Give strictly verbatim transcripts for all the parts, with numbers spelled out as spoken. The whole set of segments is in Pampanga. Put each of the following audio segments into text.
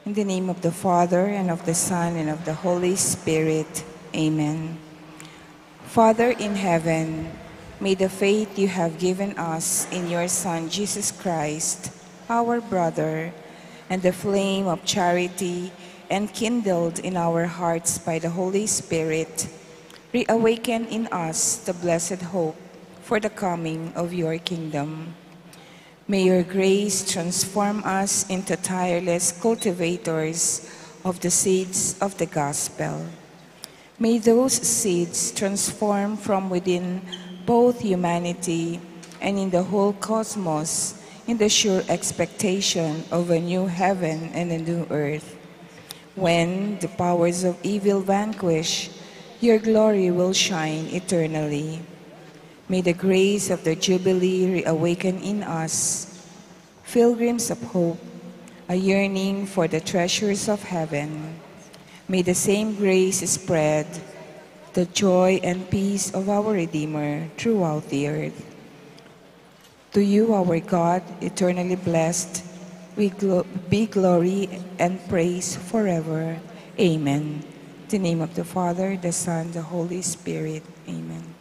In the name of the Father, and of the Son, and of the Holy Spirit. Amen. Father in heaven, may the faith you have given us in your Son, Jesus Christ, our brother, and the flame of charity enkindled in our hearts by the Holy Spirit, reawaken in us the blessed hope for the coming of your kingdom. May your grace transform us into tireless cultivators of the seeds of the gospel. May those seeds transform from within both humanity and in the whole cosmos in the sure expectation of a new heaven and a new earth. When the powers of evil vanquish, your glory will shine eternally. May the grace of the Jubilee reawaken in us pilgrims of hope, a yearning for the treasures of heaven. May the same grace spread the joy and peace of our Redeemer throughout the earth. To you, our God, eternally blessed, we glo- be glory and praise forever. Amen. In the name of the Father, the Son, the Holy Spirit. Amen.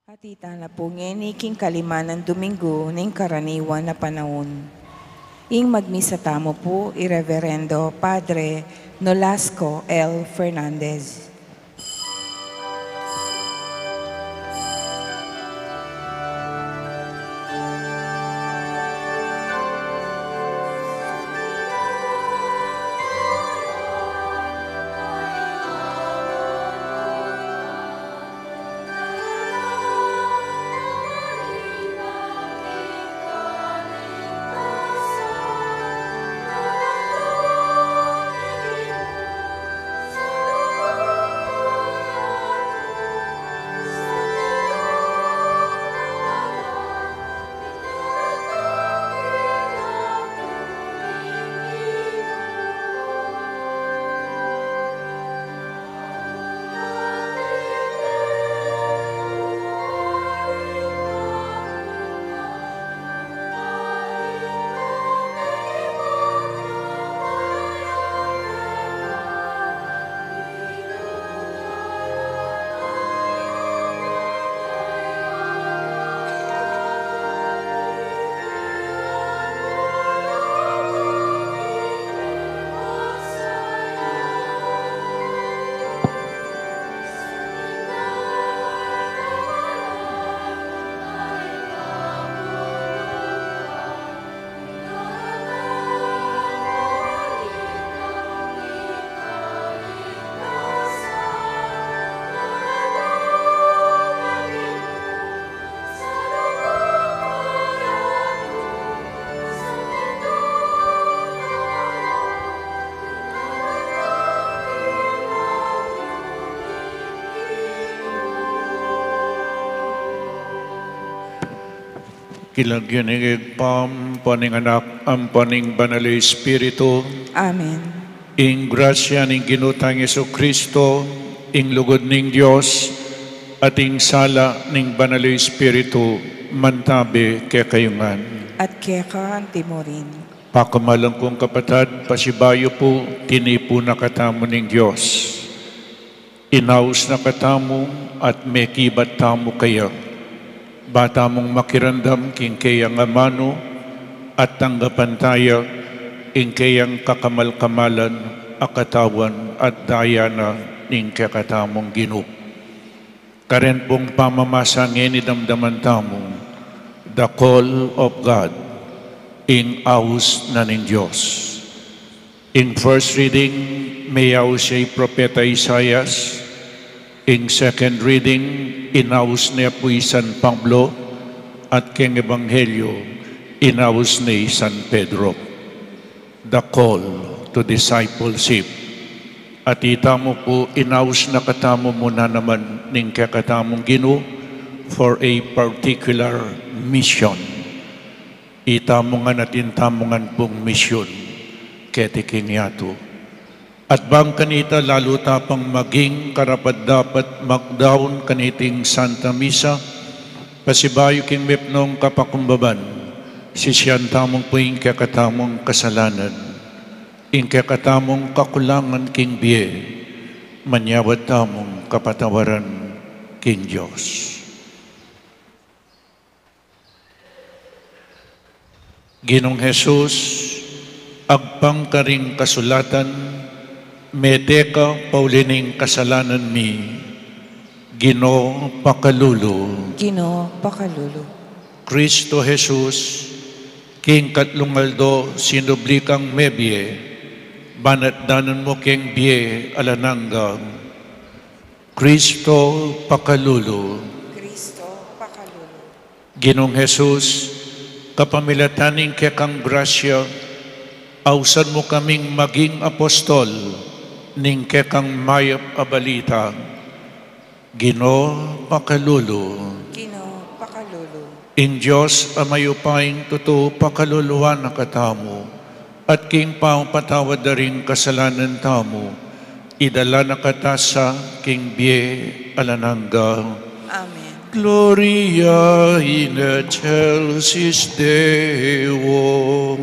At ita na pu ngeni king kaliman nang Domingo ning karaniwan a panaun. Ing magmisa tamu pu i Reverendo Padre Nolasco L. Fernandez. King lagyu ning Ibpa, ampo ning Anak, ampo ning Banal a Espiritu. Amen. Ing grasya ning Ginu tang Jesucristo, ing lugud ning Dios, at ing sala ning Banal a Espiritu, mantabe kekayu ngan. At keka anti murin. Pakamalan kung kapatad, pasibayu pu, tinipu na katamu ning Dios. Inaus na katamu at mekibat tamu keya. Ba tamung makiramdam king keyang amanu at tanggapan taya ing keyang kakamal-kamalan a katawan at daya na ning kekatamung Ginu. Karin pung pamamasa ngeni damdaman tamu, the call of God, ing aus na ning Dios. Ing first reading, meyaus ya i Propeta Isaias. Ing second reading, inaus ne pu i San Pablo, at keng Ebanghelyo, inaus ne i San Pedro. The call to discipleship. At itamu pu, inaus na katamu mu na naman ning kekatamung Ginu for a particular mission. Itamu ngan at ing tamu ngan pung misyun keti king yatu. At bang kanita lalu ta pang maging karapat-dapat magdaun kaniting Santa Misa, pasibayu king mipnung kapakumbaban, sisian tamu pu ing kekatamung kasalanan, ing kekatamung kakulangan king bie, manyawad tamung kapatawaran king Dios. Ginung Jesus, agpang karing kasulatan, mete ka pauli ning kasalanan mi. Ginu, pakalulu. Ginu, pakalulu. Kristo Jesus, king katlung aldo sinubli kang mebie, banat danan mu keng bie alang angga. Kristo, pakalulu. Kristo, pakalulu. Ginung Jesus, kapamilatan ning kekang grasya, ausan mu kaming maging apostol ning kekang mayap a balita. Ginu, pakalulu. Ginu, pakalulu. Ing Dios a mayupayang tutu pakaluluan na katamu, at king pamapatawad da ring kasalanan tamu, idala na kata sa king bie alang angga. Amen. Gloria in excelsis Deo.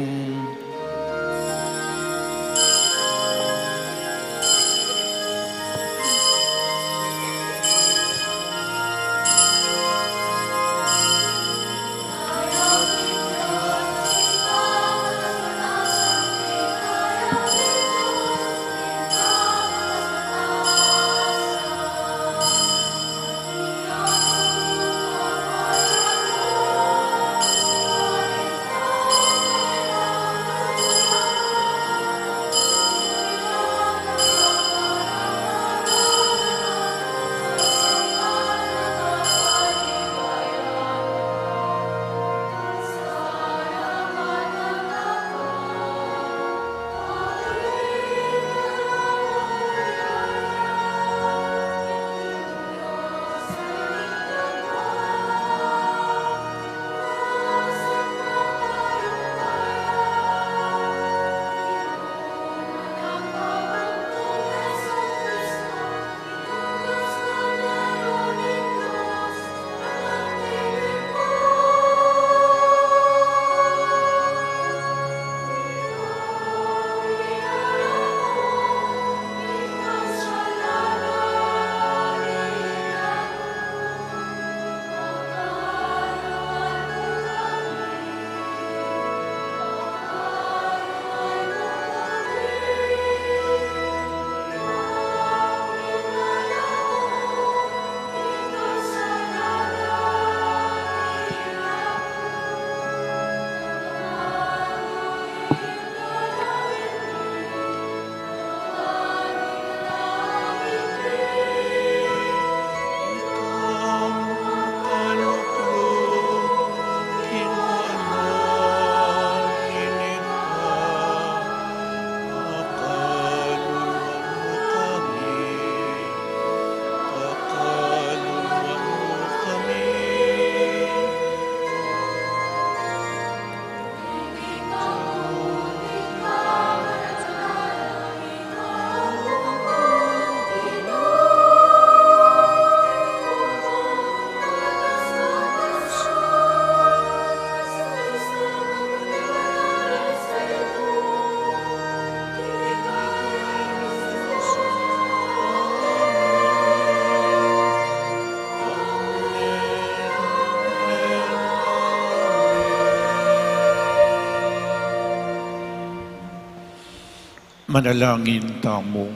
Manalangin tamu.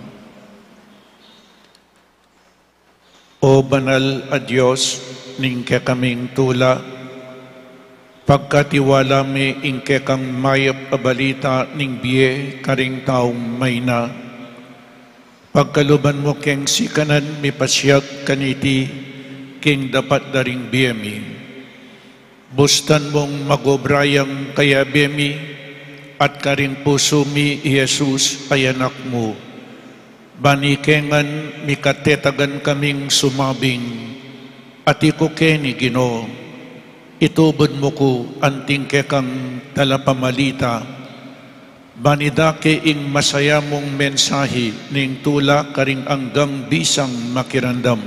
O banal a Dios, ning kekaming tula, pagkatiwala mi ing kekang mayap a balita ning bie karing taung maina. Pagkaluban mu keng sikanan mipasyag kaniti king dapat da ring bie mi. Bustan mung magobra yang kayabe mi at karing pusu mi i Jesus a Anak mu. Ban ika ngan mikatetagan kaming sumabing, Atiu ku keni, Ginu, itubud mu ku anting kekang talapamalita. Ban idake ing masaya mung mensahi ning tula karing anggang bisang makiramdam.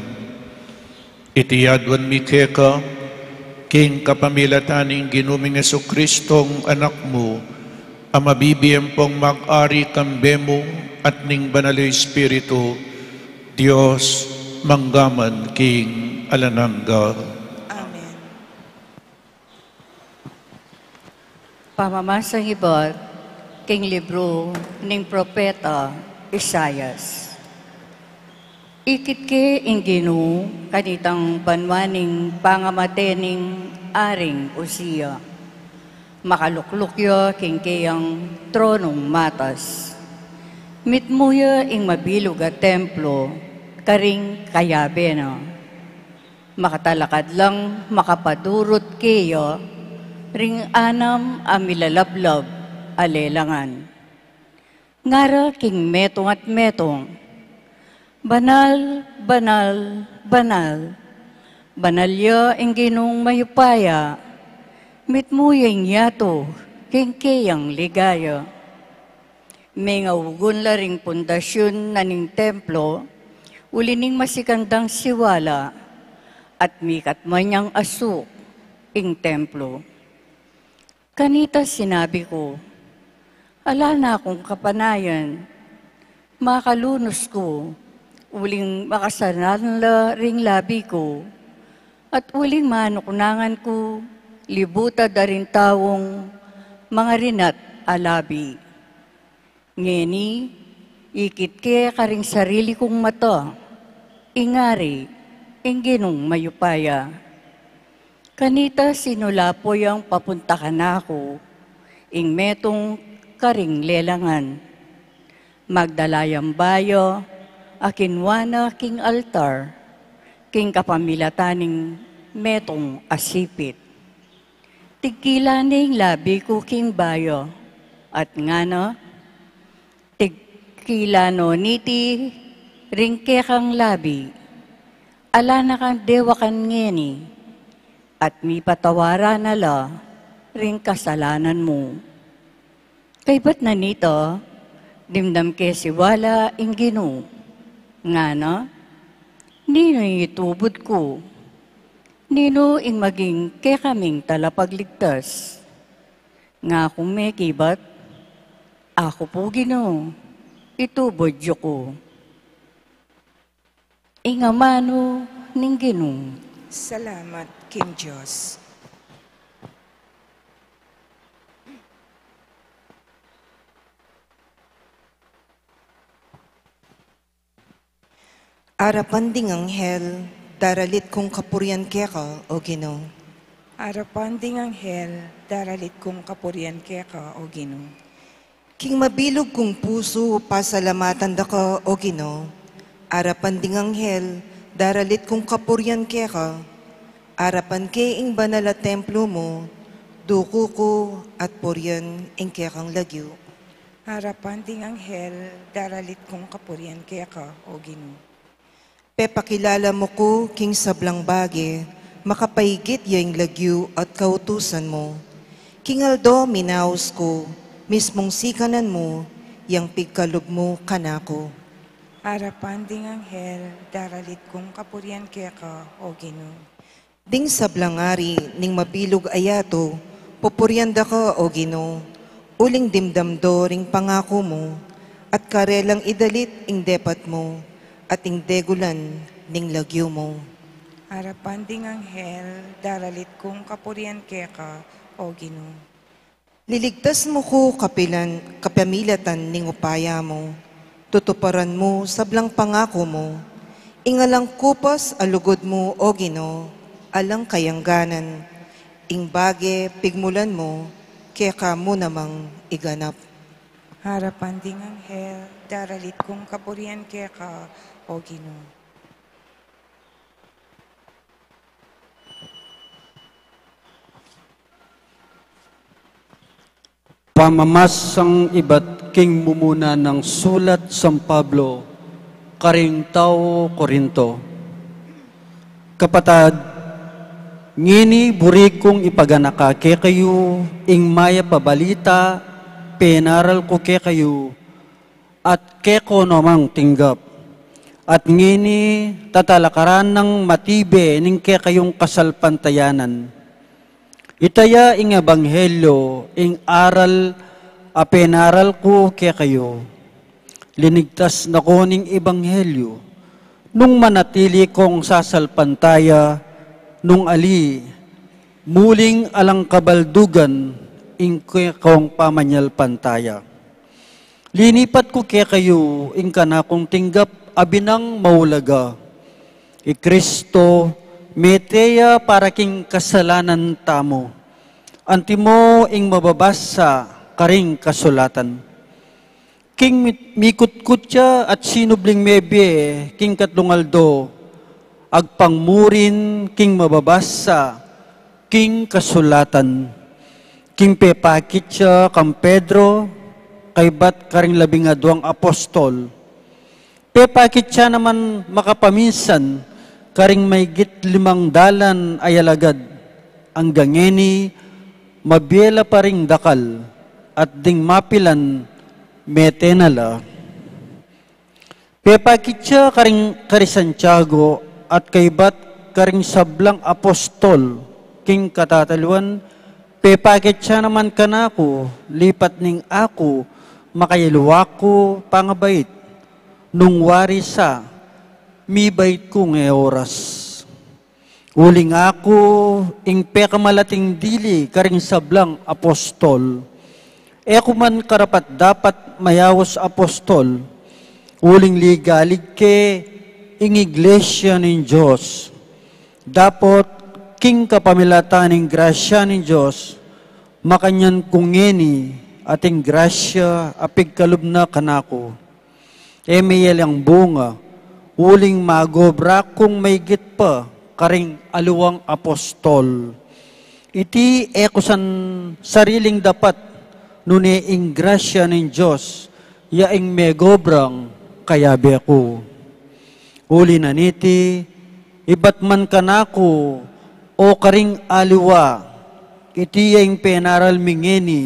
Iti aduan mi keka, king kapamilatan ning Ginu ming Jesucristo, Anak mu, a mabibie ampong mag-ari kambe mu at ning Banal a Espiritu, Dios, mangga man king alang angga. Amen. Pamamasang ibat king libru ning propeta Isaias. Ikit ke ing Ginu kanitang banua ning pangamate ning Aring Uzia. Makalukluk ya king keyang tronung matas. Mitmu ya ing mabilug a templo karing kayabe na. Makatalakad lang makapadurut keya ring anam a milalablab a lelangan. Ngara king metung at metung, "Banal, banal, banal, banal ya ing Ginung mayupaya, mitmu ya ing yatu king keyang ligaya." Mengaugun la ring pundasyun na ning templo, uli ning masikan dang siwala, at mikat man yang asuk ing templo. Kanita sinabi ku, "Ala na kung kapanayan, makalunus ku, uling makasalan la ring labi ku, at uling manuknangan ku, libutan da ring taung mangarinat a labi." Ngeni, ikit ke karing sarili kung mata, ing Ari, ing Ginung mayupaya. Kanita sinulapo yang papunta kanaku, ing metung karing lelangan. Magdala yang baya a kinua na king altar, king kapamilatan ning metung a sipit. Tigkila ne ing labi ku king baya, at ngana, tigkila no niti ring kekang labi, ala na kang dewakan ngeni, at mipatawaran na la ring kasalanan mu. Kaybat na nita, dimdam ke siwala ing Ginu. Ngana, ninu ing itubud ku? Ninu ing maging kekaming talapagligtas? Ngaku me kibat, aku pu Ginu, itubud yu ku. Ing amanu ning Ginu. Salamat king Dios. Arapan ding anghel, daralit kung kapurian keka, O Ginu. Arapan ding anghel, daralit kung kapurian keka, O Ginu. King mabilug kung pusu, pasalamatan da ka, O Ginu. Arapan ding anghel, daralit kung kapurian keka. Arapan ke ing banal a templo mu, duku ku at purian ing kekang lagyu. Arapan ding anghel, daralit kung kapurian keka, O Ginu. Pepakilala mu ku king sablang bage, makapaigit ya ing lagyu at kautusan mu. King aldo minaus ku, mismung sikanan mu, yang pigkalub mu kanaku. Arapan ding anghel, daralit kung kapurian keka, O Ginu. Ding sablang ari ning mabilug a yatu, pupurian da ka, O Ginu, uling dimdam do ring pangaku mu, at karelang idalit ing depat mu, at ing degulan ning lagyu mu. Arapan ding anghel, daralit kung kapurian keka, O Ginu. Liligtas mu ku kapilan, kapamilatan ning upaya mu, tutuparan mu sablang pangaku mu, ing alang kupas a lugud mu, O Ginu, alang kayangganan, ing bage pigmulan mu, keka mu namang iganap. Harapan ding anghel, daralit kung kapurian keka, O Ginu. Pamamasang ibat king mumuna nang sulat San Pablo karing tau Corinto. Kapatad, ngeni buri kung ipaganaka kekayu ing mayap a balita penaral ku kekayu, at keko namang tinggap. At ngeni tatalakaran nang matibe ning kekayung kasalpantayanan. Ita ya ing ebanghelyo, ing aral a penaral ku kekayu. Linigtas na ku ning ebanghelyo, nung manatili kong sasalpantaya, nung ali, muling alang kabaldugan ing kekong pamanyalpantaya. Linipat ku kekayu ing kanakung tinggap a binang maulaga. I Kristo mete ya para king kasalanan tamu. Antimo ing mababasa karing kasulatan. King mi-, mikutkut ya at sinubling mebie king katlung aldo, agpang mu rin king mababasa king kasulatan. King pepakit ya kang Pedro, kaybat karing labing aduang apostol. Pepakit ya naman makapaminsan karing maygit limang dalan a alagad, anggang ngeni mabie la pa ring dakal, at ding mapilan mete na la. Pepakit ya karing, karing Santiago at kaybat karing sablang apostol king katataliwan, pepakit ya naman kanaku, lipat ning aku makayaliwa ku pangabait, nung wari sa mibait kung e oras. Uling aku ing pekamalating dili karing sablang apostol. E ku man karapat-dapat mayaus apostol, uling ligalig ke ing iglesia ning Dios. Dapot king kapamilatan ning grasya ning Dios, makanyan ku ngeni ating grasya a pigkalub na kanaku. E me yang bunga, uling magobra kung maygit pa karing aliwang apostol. Iti e ku san sariling dapat, nune ing grasya ning Dios, ya ing megobrang kayabe ku. Uli na niti, ibat man kanaku, o karing aliwa, iti ya ing penaral mi ngeni,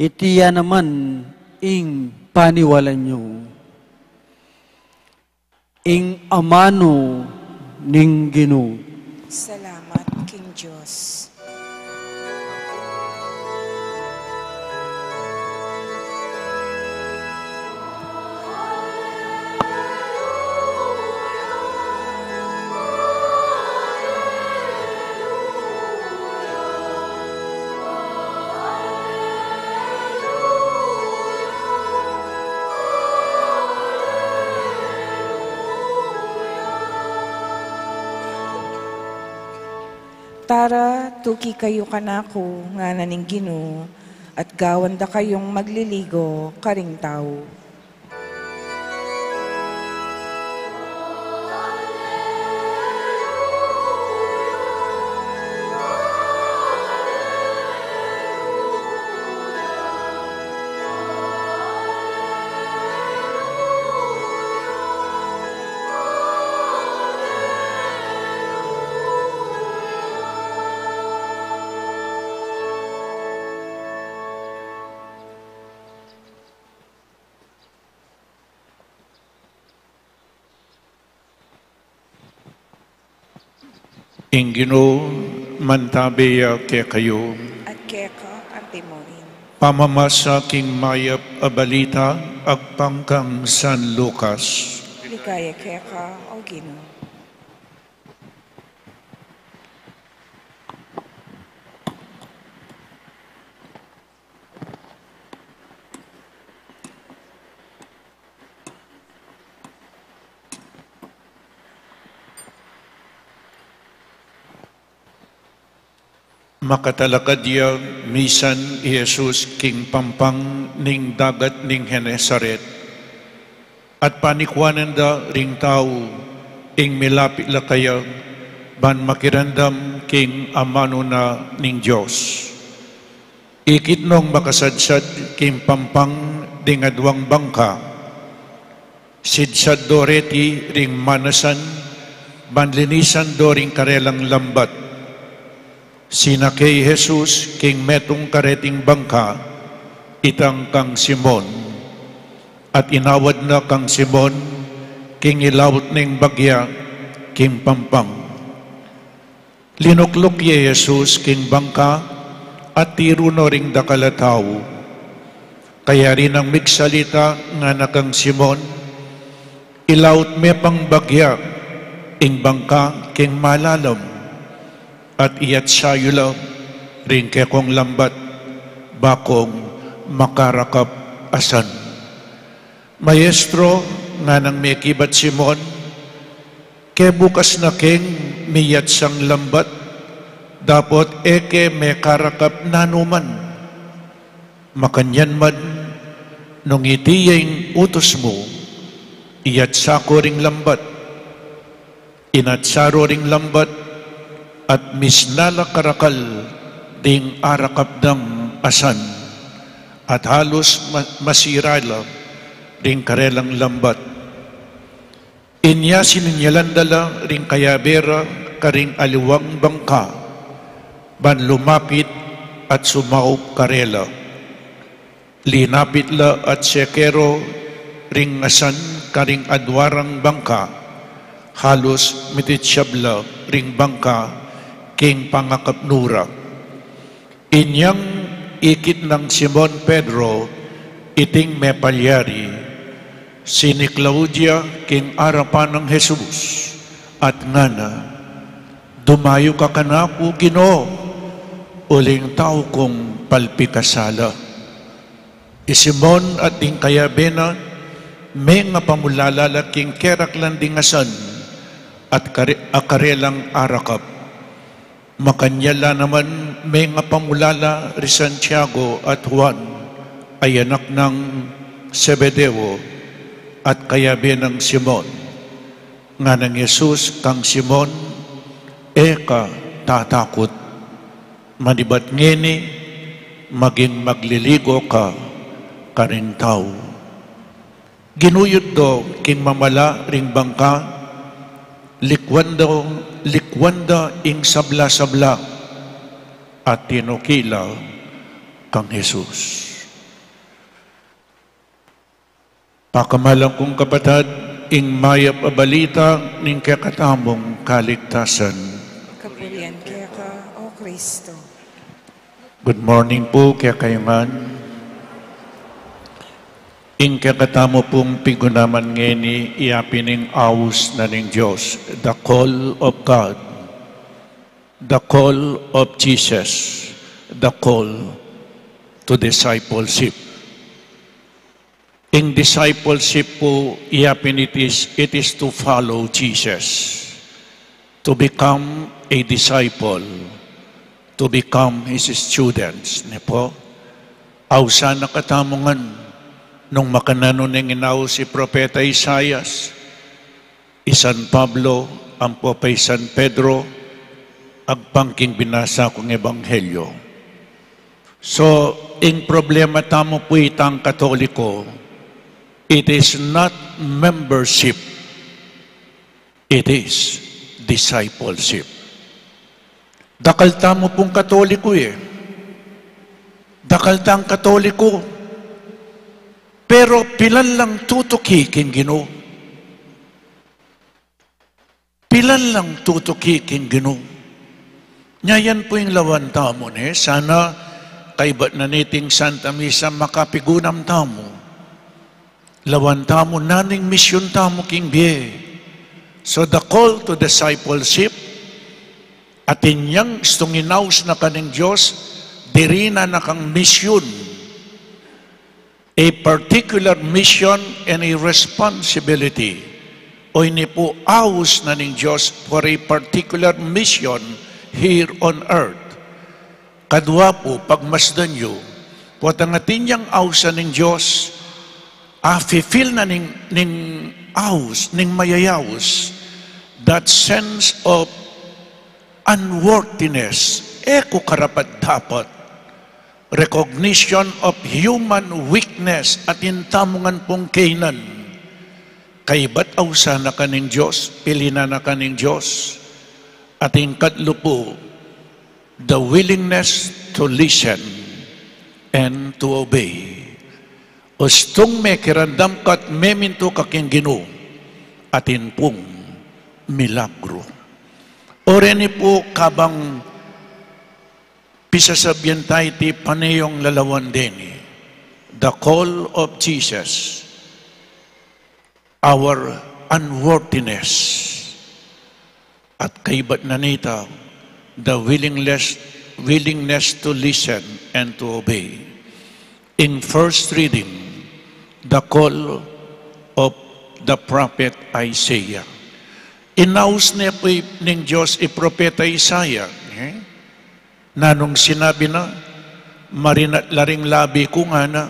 iti ya naman ing paniwalan yu. Ing amanu ning Ginu. Salamat king Dios. Tara, tuki kayu kanaku, ngana ning Ginu, at gawan da kayung magliligo karing tau. Ing Ginu mantabe ya kekayu. At keka antimurin. Pamamasa king mayap a balita agpang kang San Lucas. Ligaya keka, O Ginu. Makatalakad ya misan i Jesus king pampang ning dagat ning Genesaret, at panikuanan da ring tau ing milapit la kaya, ban makiramdam king amanu na ning Dios. Ikit nong makasadsad king pampang ding aduang bangka, sidsad do reti ring manasan, ban linisan do ring karelang lambat. Sinake i Jesus king metung kareting bangka, itang kang Simon, at inawad na kang Simon king ilaut ning bagya king pampang. Linukluk ya i Jesus king bangka, at tiru no ring dakal a tau. Kayari nang migsalita, ngana kang Simon, "Ilaut me pang bagya ing bangka king malalam, at iyatsa yu la ring kekong lambat, ba kong makarakap asan." "Maestro," nganang mekibat Simon, "kebukas na keng miyatsang lambat, dapot e ke mekarakap nanuman. Makanyan man, nung iti ya ing utus mu, iyatsa ko ring lambat." Inatsa ro ring lambat, at misna la karakal ding arakap dang asan, at halus ma-, masira la ring karelang lambat. Inya sininyalan da la ring kayabe ra karing aliwang bangka, ban lumapit at sumaup karela. Linapit la at seke ro ring asan karing adua rang bangka, halus mititsab la ring bangka king pangakapnu ra. Inyang ikit nang Simon Pedro iting mepalyari, siniklaud ya king arapan nang Jesus, at ngana, "Dumayu ka kanaku, Ginu, uling tau kung palpikasala." I Simon at ding kayabe na, mengapamulala la king keraklan ding asan at kare-, a karelang arakap. Makanyan la naman mengapamulala ri Santiago at Juan, a anak nang Zebedeo, at kayabe nang Simon. Nganang Jesus kang Simon, "E ka tatakut. Manibat ngeni, maging magliligo ka karing tau." Ginuyud do king mamala ring bangka, likwan do, likwan da ing sabla-sabla, at tinuki la kang Jesus. Pakamalan kung kapatad, ing mayap a balita ning kekatamung kaligtasan. Kapurian keka, O Kristo. Good morning pu kekayu ngan. Ing kekatamu pung pigunaman ngeni, iya pin ing aus na ning Dios, the call of God, the call of Jesus, the call to discipleship. Ing discipleship pu, iya pin it is, it is to follow Jesus, to become a disciple, to become his students, ne pu? Ausan na katamu ngan, nung makananu ning inaus i Propeta Isaias, i San Pablo, ampo pa i San Pedro, agpang king binasa kung ebanghelyo. So, ing problema tamu pu itang Katoliko, it is not membership, it is discipleship. Dakal tamu pung Katoliko e. Dakal tang Katoliko. Pero pilan lang tutuki king Ginu? Pilan lang tutuki king Ginu? Nya yan pu ing lawan tamu, ne? Sana kaybat na niting Santa Misa makapigunam tamu. Lawan tamu nanu ing misyun tamu king bie. So the call to discipleship, atin yang istung inaus na ka ning Dios, dirinan na kang misyun. A particular mission and a responsibility. O ini pu aus na ning Dios for a particular mission here on earth. Kadua pu, pagmasdan yu, potang atin yang ausan ning Dios, afi-feel na ning, ning aus, ning mayayaus, that sense of unworthiness, e ku karapat-dapat, recognition of human weakness, atin tamu ngan pung kainan. Kaybat ausan na ka ning Dios, pilinan na ka ning Dios, atin katlu pu, the willingness to listen and to obey. Ustung mekiramdam ka at memintu ka king Ginu, atin pung milagru. O reni pu, kabang pisasabyan tayu iti paneyong lalawan deni, the call of Jesus, our unworthiness, at kaybat na nita, the willingness, willingness to listen and to obey. In first reading, the call of the prophet Isaiah. Inaus ne pu ning Dios i propeta Isaiah, eh? Nanung sinabi na, "Marinat la ring labi ku," ngana.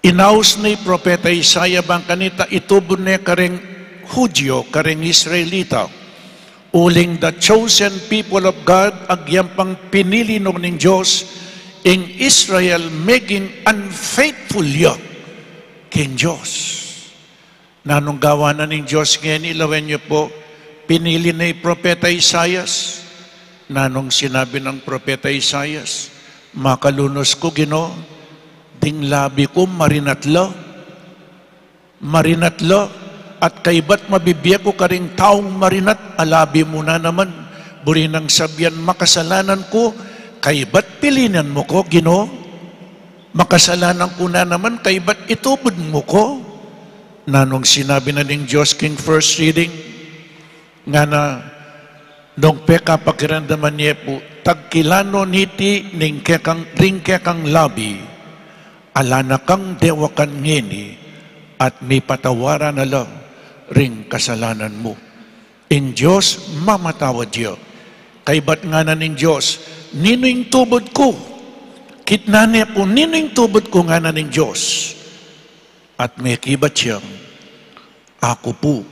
Inaus ne i propeta Isaiah bang kanita itubud ne kareng Judio, kareng Israelita. Uling the chosen people of God, agyang pang pinili no ning Dios, ing Israel meging unfaithful ya king Dios. Nanung gawan na ning Dios ngeni, lawen yu pu, pinili ne i propeta Isaias. Nanung sinabi nang propeta Isaias, "Makalunus ku, Ginu, ding labi ku marinat la. Marinat la, at kaybat mabibie ku karing taung marinat a labi mu na naman." Buri nang sabian, "Makasalanan ku, kaybat pilinan mu ku, Ginu. Makasalanan ku na naman, kaybat itubud mu ku." Nanung sinabi na ning Dios king first reading? Ngana, nung pekapakiramdaman ye pu, "Tagkilan no niti ning kekang, ring kekang labi, ala na kang dewakan ngeni, at mipatawaran na la ring kasalanan mu." Ing Dios mamatawad ya. Kaybat ngana ning Dios, "Ninu ing tubud ku?" Kitnan ne pu, "Ninu ing tubud ku?" ngana ning Dios. At mekibat yang, "Aku pu,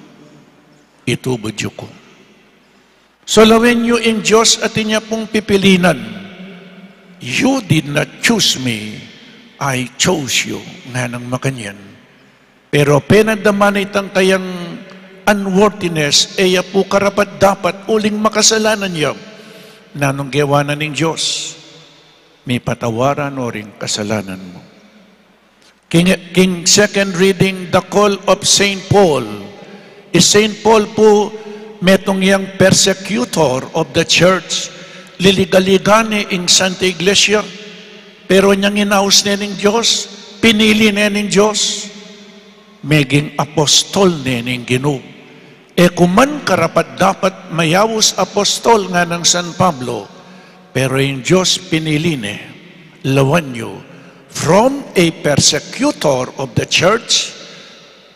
itubud yu ku." So lawen yu, ing Dios atin ya pung pipilinan. "You did not choose me, I chose you," nganang makanyan. Pero penandaman itang kayang unworthiness, e ya pu karapat-dapat uling makasalanan ya. Nanung gewanan ning Dios? "Mipatawaran no ring kasalanan mu." King, king second reading, the call of Saint Paul. I Saint Paul pu, metung yang persecutor of the church, liliga-liga ne ing Santa Iglesia, pero inyang inaus ne ning Dios, pinili ne ning Dios, meging apostol ne ning Ginu. E ku man karapat-dapat mayaus apostol, nganang San Pablo, pero ing Dios pinili ne. Lawen yu, from a persecutor of the church,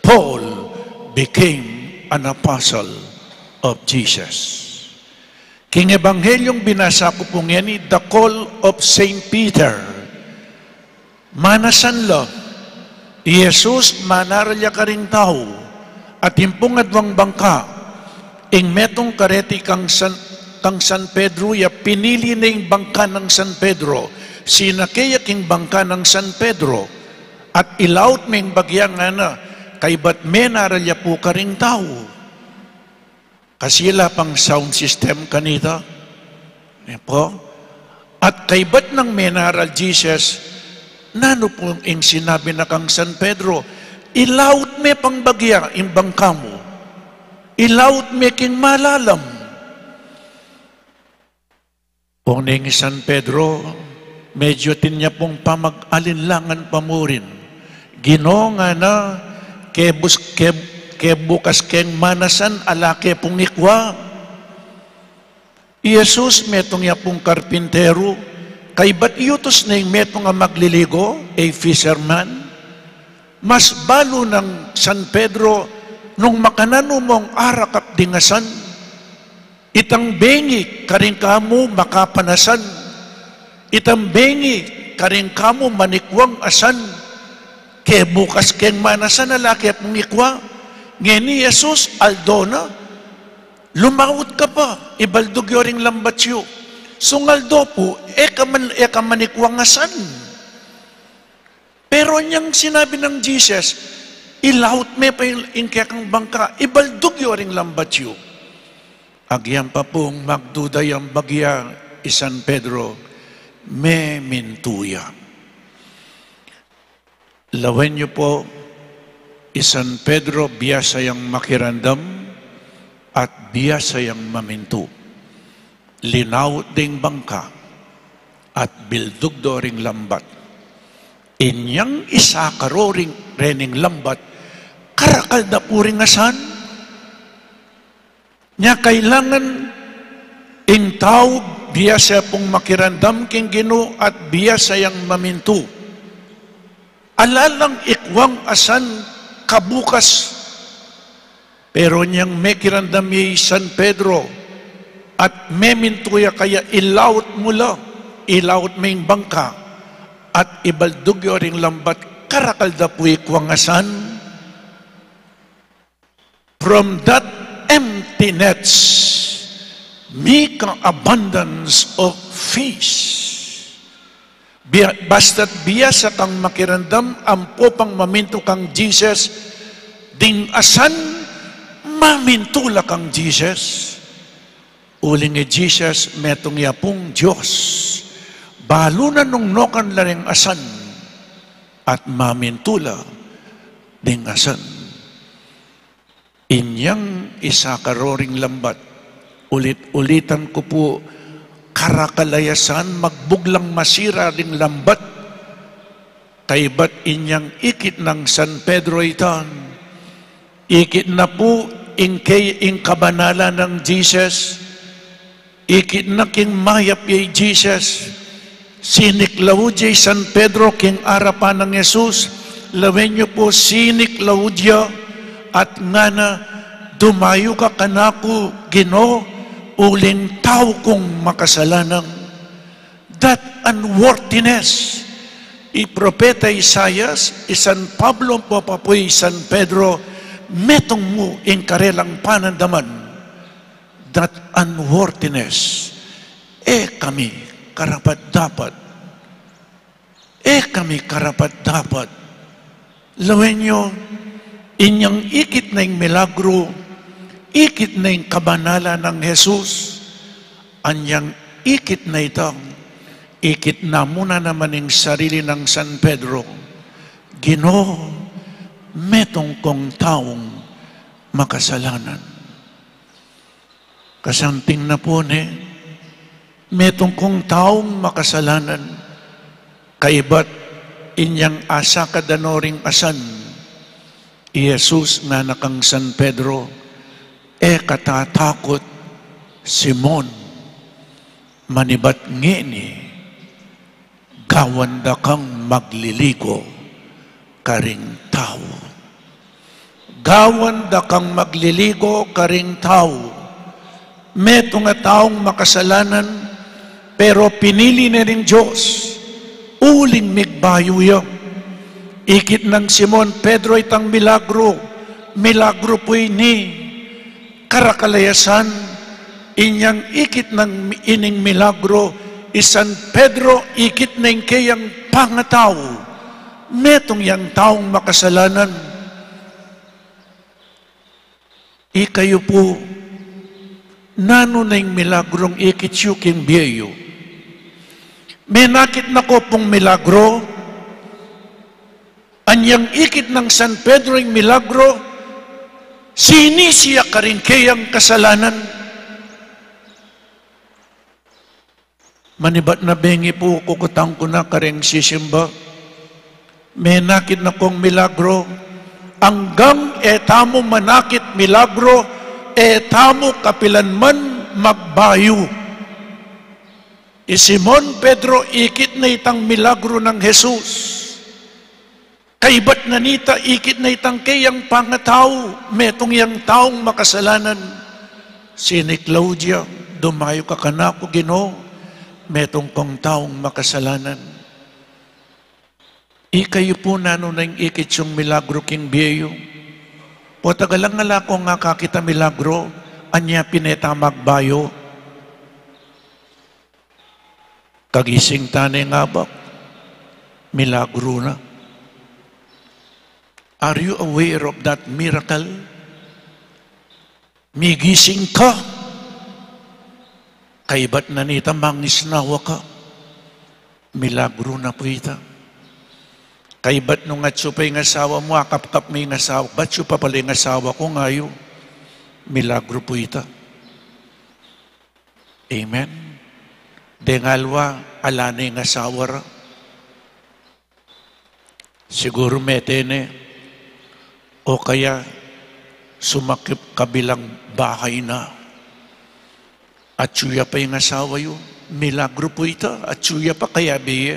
Paul became an apostle of Jesus. King Ebanghelyung binasa ku pu ngeni, the call of Saint Peter. Manasan la, i Jesus manaral ya karing tau, atin pung adwang bangka, ing metung kareti kang San, kang San Pedro ya, pinili ne ing bangka nang San Pedro, sinake ya king bangka nang San Pedro, at ilaut me ing bagya, ngana, kaybat menaral ya pu karing tau. Kasi ala pang sound system kanita. Ne pu? At kaybat nang menaral Jesus, nanu pu ing sinabi na kang San Pedro? "Ilaut me pang bagya ing bangka mu. Ilaut me king malalam." O neng San Pedro, medyo atin ya pung pamag-alinlangan pa murin. "Ginu," ngana, "kebus-, keb-, kebukas keng manasan, ala ke pung ikwa." I Jesus, metung ya pung karpinteru, kaybat yutus ne ing metung a magliligo, a fisherman. Mas balu nang San Pedro nung makananu mong arakap ding asan. Itang bengi karing kamu makapanasan, Itang bengi karing kamu manikuang asan, ke bukas keng manasan ala ke pung ikua. Ngeni Jesus, aldo na, lumawut ka pa, ibaldug yu ring lambat yu. Sungaldo pu, e ka man, e ka manikuang asan. Pero inyang sinabi nang Jesus, ilawut me pa ing, ing kekang bangka, ibaldug yu ring lambat yu. Agyang pa pung magduda yang bagya, i San Pedro, memintu ya. Lawen yu pu, i San Pedro biasa yang makiramdam at biasa yang mamintu. Linawut deng bangka at bildug do ring lambat. Inyang isakar o ring, rening lambat, karakal da pu ring asan. Nya kailangan ing tau biasa pung makiramdam king Ginu at biasa yang mamintu. Ala lang ikuang asan kabukas. Pero inyang mekiramdam ya i San Pedro at memintu ya kaya, ilawut mu la, ilawut me ing bangka at ibaldug yu ring lambat, karakal da pu ikuang asan. From that empty nets, make an abundance of fish. Bia-, basta't biasa kang makiramdam, ampo pang mamintu kang Jesus, ding asan, mamintu la kang Jesus. Uling i Jesus, metung ya pung Dios. Balu na nung nukarin la ring asan, at mamintu la ding asan. Inyang isakar o ring lambat. Ulit-ulitan ku pu, karakal a asan, magbuglang masira ring lambat. Kaybat inyang ikit nang San Pedro ita, ikit na pu ing ke-, ing kabanalan nang Jesus. Ikit na king mayap ya i Jesus. Siniklaud ya i San Pedro king arapan nang Jesus. Lawen yu pu, siniklaud ya at ngana, "Dumayu ka kanaku, Ginu, uling tau kung makasalanan." That unworthiness. I propeta Isaias, i San Pablo, ampo pa pu i San Pedro, metung mu ing karelang panandaman. That unworthiness. E kami karapat-dapat. E kami karapat-dapat. Lawen yu, inyang ikit na ing milagru, ikit na ing kabanalan nang Jesus, anyang ikit na ita, ikit na mu na naman ing sarili nang San Pedro, "Ginu, metung kung taung makasalanan." Kasanting na pu ne, metung kung taung makasalanan, kaybat inyang asakad da no ring asan, i Jesus ngana kang San Pedro, "E ka tatakut, Simon, manibat ngeni, gawan da kang magliligo karing tau." Gawan da kang magliligo karing tau. Metung a taung makasalanan, pero pinili ne ning Dios, uling migbayu ya. Ikit nang Simon Pedro itang milagru, milagru pu ini. Karakal a asan, inyang ikit nang ining milagru, i San Pedro ikit na ing keyang pangatau, metung yang taung makasalanan. Ikayu pu, nanu na ing milagrung ikit yu king bie yu? Menakit na ko pung milagru, anyang ikit nang San Pedro ing milagru, sinisi ya karing keyang kasalanan. Manibat na bengi pu, kukutang ku na karing sisimba. Menakit na kong milagru. Anggang e tamu manakit milagru, e tamu kapilan man magbayu. I Simon Pedro ikit na itang milagru nang Jesus. Kaybat na nita, ikit na itang keyang pangatau, metung yang taung makasalanan. Siniklaud ya, "Dumayu ka kanaku, Ginu, Metung kong taung makasalanan. Ikayu pu nanu neng ikit yung milagru king bie yu? Potang alang ala kong akakit a milagru, anya pin e ta magbayu. Kagising ta neng abak, milagru na. Are you aware of that miracle? Migising ka, kaybat na nita mangisnawa ka, milagru na pu ita. Kaybat nung atsu pa ing asawa mu, akapkap me ing asawa, bat atsu pa pala ing asawa ku, ngayu, milagru pu ita. Amen. Deng aliwa, ala ne ing asawa ra. Siguru mete ne, o kaya sumakip kabilang bahay na. Atsu ya pa ing asawa yu, milagru pu ita. Atsu ya pa, kayabe ye,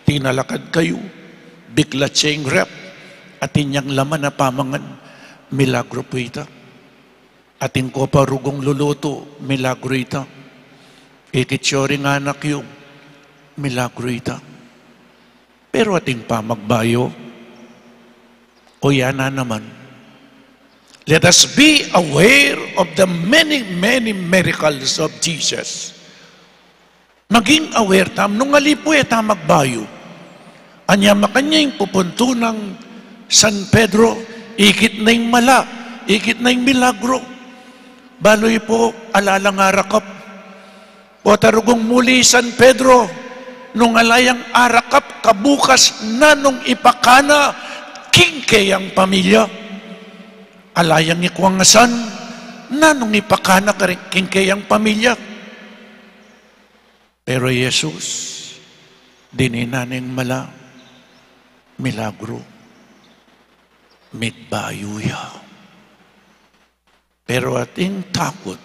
tinalakad kayu, biklat ya ing ref, atin yang laman a pamangan, milagru pu ita. Atin ko pa rugung lulutu, milagru ita. Ikit yu ring anak yu, milagru ita. Pero atin pa magbayu, o ya na naman. Let us be aware of the many, many miracles of Jesus. Maging aware tamu nung ali pu e ta magbayu. Anya makanyan ing pupuntu nang San Pedro, ikit na ing mala, ikit na ing milagru. Balu yu pu, ala lang arakap. Pota rugung muli i San Pedro, nung ala yang arakap, kabukas nanung ipakana king keyang pamilya. Ala yang ikuang asan, nanung ipakana karing, king keyang pamilya. Pero Jesus, dininan neng mala, milagru, migbayu ya. Pero ating takut,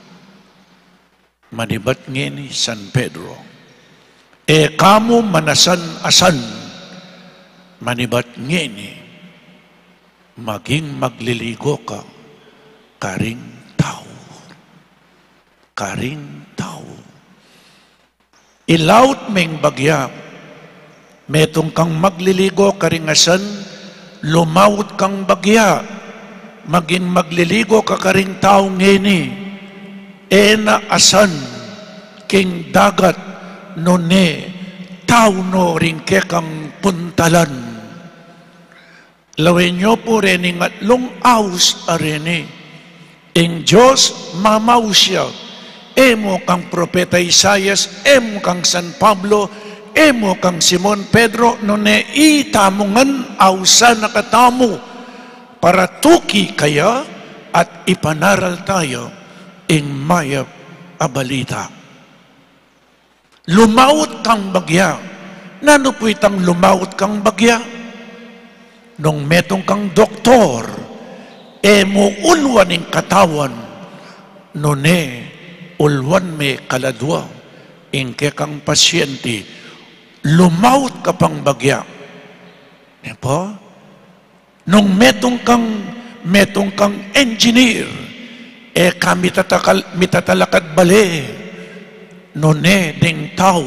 manibat ngeni San Pedro, e ka mu manasan-asan, manibat ngeni, maging magliligo ka karing tau. Karing tau. Ilaut meng bagya, metung kang magliligo karing asan, lumaut kang bagya, maging magliligo ka karing tau ngeni, e na asan king dagat, nune tau no ring kekang puntalan. Lawen yu pu reni ing atlung aus a reni. Ing Dios mamaus ya. E mu kang propeta Isaias, e mu kang San Pablo, e mu kang Simon Pedro, nune itamu ngan ausan na katamu para tuki kaya at ipanaral taya ing mayap a balita. Lumaut kang bagya. Nanu pu itang lumaut kang bagya? Nung metung kang doktor, e mu uluan ing katawan, nune uluan me kaladua ing kekang pasyente, lumaut ka pang bagya. E pu? Nung metung kang, metung kang engineer, e ka mitatakal-, mitatalakad bale, nune ding tau,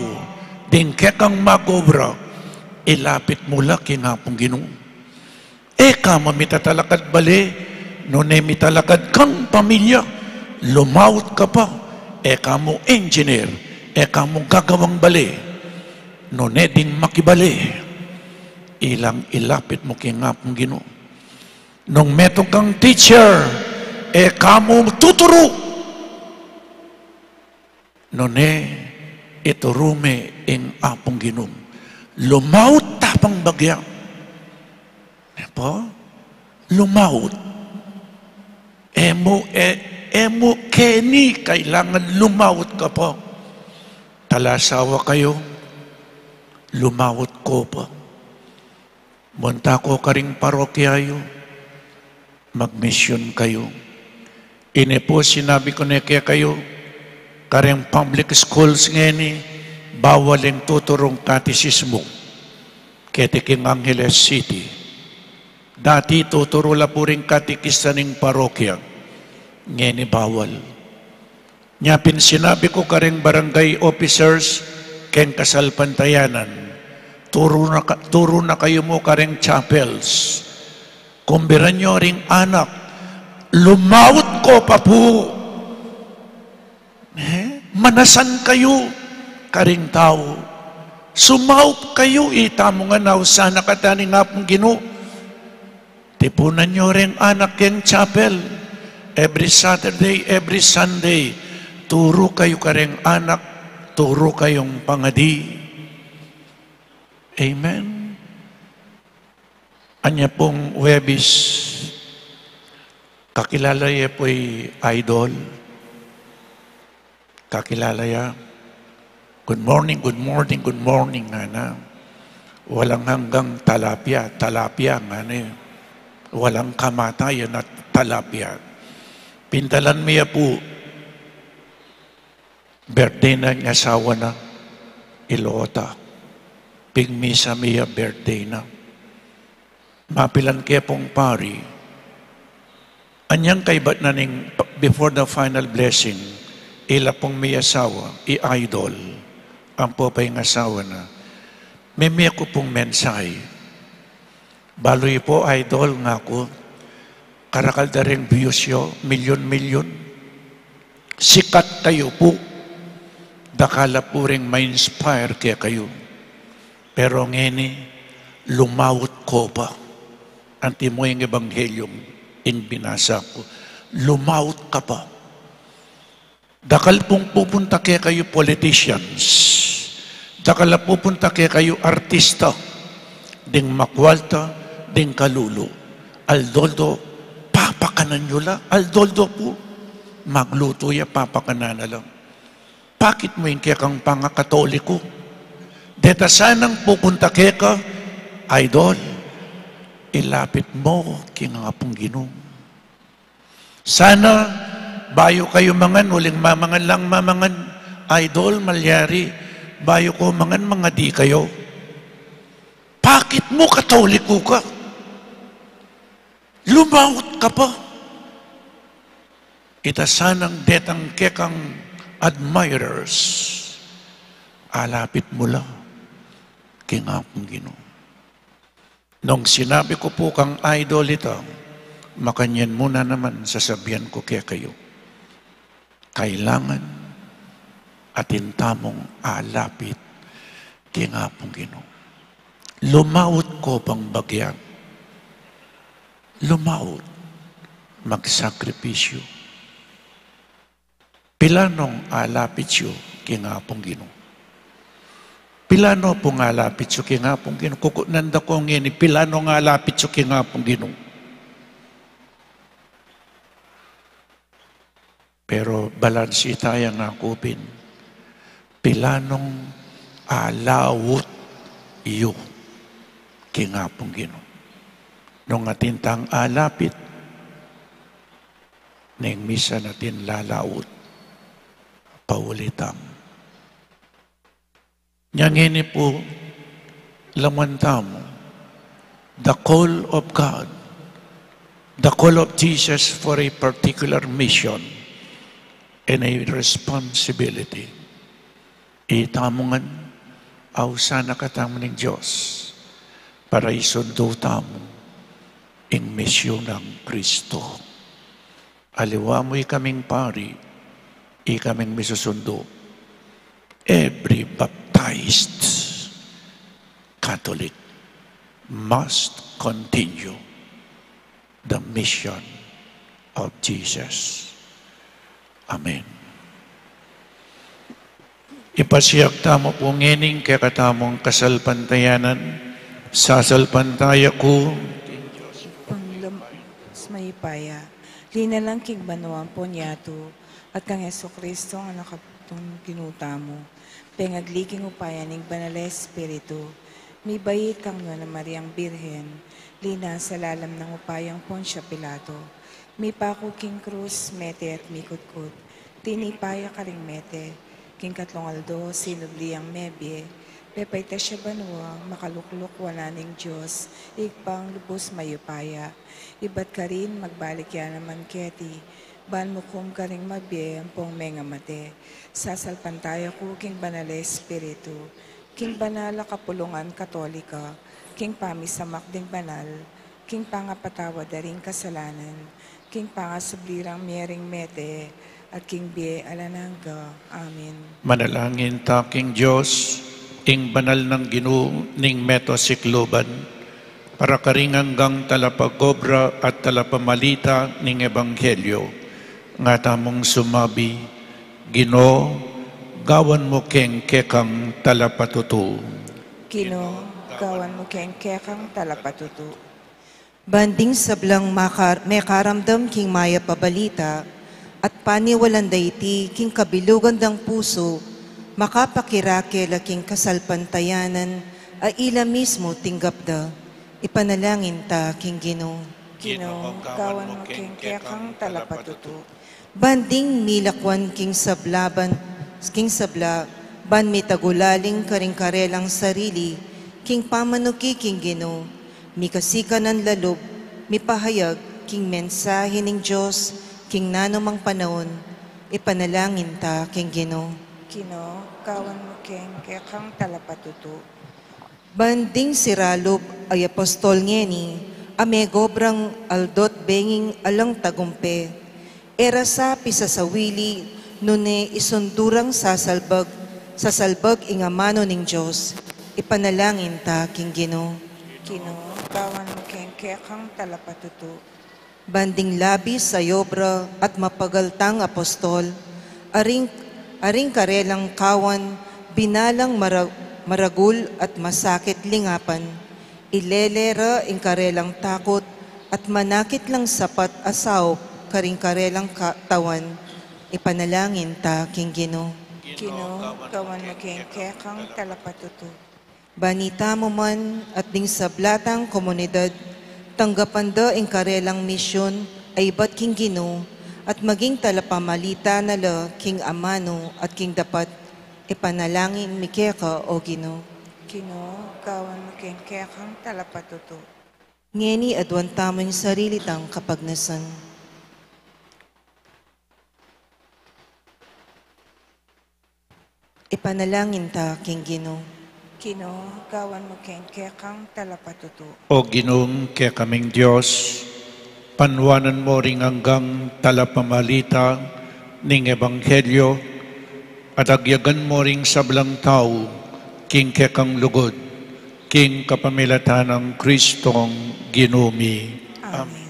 ding kekang mag-obra, ilapit mu la king Apung Ginu. E ka mu mitatalakad bale, nune mitalakad kang pamilya, lumaut ka pa, e ka mu engineer, e ka mu gagawang bale, nune ding makibale. Ilang ilapit mu king Apung Ginu. Nung metung kang teacher, e ka mu tuturu. Nune ituru me ing Apung Ginu. Lumaut ta pang bagya. E pu? Lumaut. E mu, e, e mu keni kailangan lumaut ka pa. Talasawa kayu, lumaut ko pa. Munta ko karing parokya yu, magmisyun kayu. Ini pu sinabi ku ne kekayu, karing public schools ngeni, bawal ing tuturung katisismu. Keti king Angeles City. Dati tuturu la pu ring katikista ning parokya. Ngeni bawal. Nya pin sinabi ku karing barangay officers, keng kasalpantayanan, turu na, ka- turu na kayu mu kareng chapels. Kumbiran yu ring anak, lumaut ko pa pu. Eh? Manasan kayu karing tau. Sumaup kayu, ita mu ngan, ausan na kata ning Apung Ginu. Tipunan yu ring anak keng chapel. Every Saturday, every Sunday, turu kayu kareng anak, turu kayung pangadi. Amen. Anya pung Huwebes, kakilala ye pu i Idol? Kakilala ya? "Good morning, good morning, good morning," ngana. "Walang hanggang talapia, talapia," ngana. "Walang kamatayan at talapia." Pintalan mi ya pu. Birthday na ing asawa na, i Lota. Pigmisa mi ya, birthday na. Mapilan ke pung pari. Anyang kaybat na ning before the final blessing, ila pung mi asawa, i Idol, ampo pa ing asawa na, mimie ku pung mensahe. "Balu yu pu, Idol," ngaku, "karakal da ring views yu, milyon-milyon. Sikat kayu pu. Dakal la pu ring ma-inspire kekayu. Pero ngeni, lumaut ko pa." Antimo ing ebanghelyo ing binasa ku. Lumaut ka pa. Dakal pung pupunta kekayu politicians. Dakal a pupunta kekayu artista. Ding makwalta, ding kalulu. Aldo-aldo, papakanan yu la. Aldo-aldo pu. Maglutu ya, papakanan na la. Pakit mu ing kekang pangakatoliko. Deta sanang pupunta keka, Idol, ilapit mu king Apung Ginu. Sana, bayu kayu mangan, uling mamangan lang mamangan, Idol, malyari, bayu ko mangan, mangadi kayu. Pakit mu Katoliko ka. Lumaut ka pa. Ita sanang detang kekang admirers, alapit mu la king Apung Ginu. Nung sinabi ku pu kang Idol ita, makanyan mu na naman sasabian ku kekayu. Kailangan atin tamung alapit king Apung Ginu. Lumaut ko pang bagya. Lumaut. Magsakripisyu. Pilanong alapit yu king Apung Ginu? Pilano pung alapit yu king Apung Ginu? Kukutnan da ko ngeni, pilanong alapit yu king Apung Ginu? Pero balansi taya, ngaku pin, pilanong alaut yu king Apung Ginu? Nung atin tang alapit, neng misan atin lalaut, pauli tamu. Nya ngeni pu, lamuan tamu, the call of God, the call of Jesus for a particular mission and a responsibility. Itamu ngan, ausan na katamu ning Dios para isundu tamu ing misyun nang Kristo. Aliwa mu ikaming pari, ikaming misusundu. Every baptized Catholic must continue the mission of Jesus. Amen. Ipasiag tamu pu ngening kekatamung kasalpantayanan, sasalpantaya ku. Panglam-, mayupaya, linalang king banua ampon yatu, at kang Jesucristo a Anak nang Ginu tamu, pengagli king upaya ning Banal a Espiritu, mibait kang Nuan a Mariang Birhen, linasa lalam nang upayang Poncio Pilato, mipaku king krus, mete at mikutkut, tinipa ya karing mete, king katlung aldo sinubli yang mebie, pepaitas ya banua, makalukluk wanan ning Dios, Ibpang lubus mayupaya, ibat karin magbalik ya naman keti, Ban mukum karing mabie ampong mengamate, sasalpantaya ku king Banal a Espiritu, king banal a kapulungan Katolika, king pamisamak ding banal, king pangapatawad da ring kasalanan, king pangasubli rang mie ring mete, at king bie alang angga. Amen. Manalangin ta king Dios, ing banal nang Ginu ning meto sikluban, para karing anggang talapagobra at talapamalita ning ebanghelyo. Nga tamung sumabi, Ginu, gawan mu keng kekang talapatutu. Ginu, gawan mu keng kekang talapatutu. Ban ding sablang makar-, mekaramdam king mayap a balita, at paniwalan da iti king kabilugan dang pusu, makapakirake la king kasalpantayanan a ila mismu tinggap da. Ipanalangin ta king Ginu. Ginu, gawan mu keng kekang talapatutu. Ban ding milakwan king sabla ban, king sabla, ban mitagulaling karing karelang sarili, king pamanuki king Ginu, mikasikanan la lub, mipahayag king mensahe ning Dios, king nanumang panaun, ipanalangin ta king Ginu. Ginu, gawan mu keng kekang talapatutu. Ban ding sira lub a apostol ngeni, a megobrang aldo't benging alang tagumpe, e ra sa pisasawili, nune isundu rang sasalbag, sasalbag ing amanu ning Dios, ipanalangin ta king Ginu. Ginu, gawan mu keng kekang talapatutu. Ban ding labis a obra at mapagal tang apostol, a ring, a ring karelang kawan, binalang mara-, maragul at masakit lingapan, ilele ra ing karelang takut, at manakit lang sapat a saup karing karelang katawan, ipanalangin ta king Ginu. Ginu, gawan mu keng kekang talapatutu. Ban itamu man at ding sabla tang komunidad, tanggapan da ing karelang misyun a ibat king Ginu, at maging talapamalita na la king amanu at king dapat, ipanalangin mi keka, o Ginu. Ginu, gawan mu keng kekang talapatutu. Ngeni aduan tamu ing sarili tang kapagnasan. Ipanalangin ta king Ginu. Ginu, gawan mu keng kekang talapatutu. O Ginung kekaming Dios, panuanan mu ring anggang talapamalita ning ebanghelyo, at agyagan mu ring sablang tau king kekang lugud, king kapamilatan nang Kristong Ginu mi. Amen. Amen.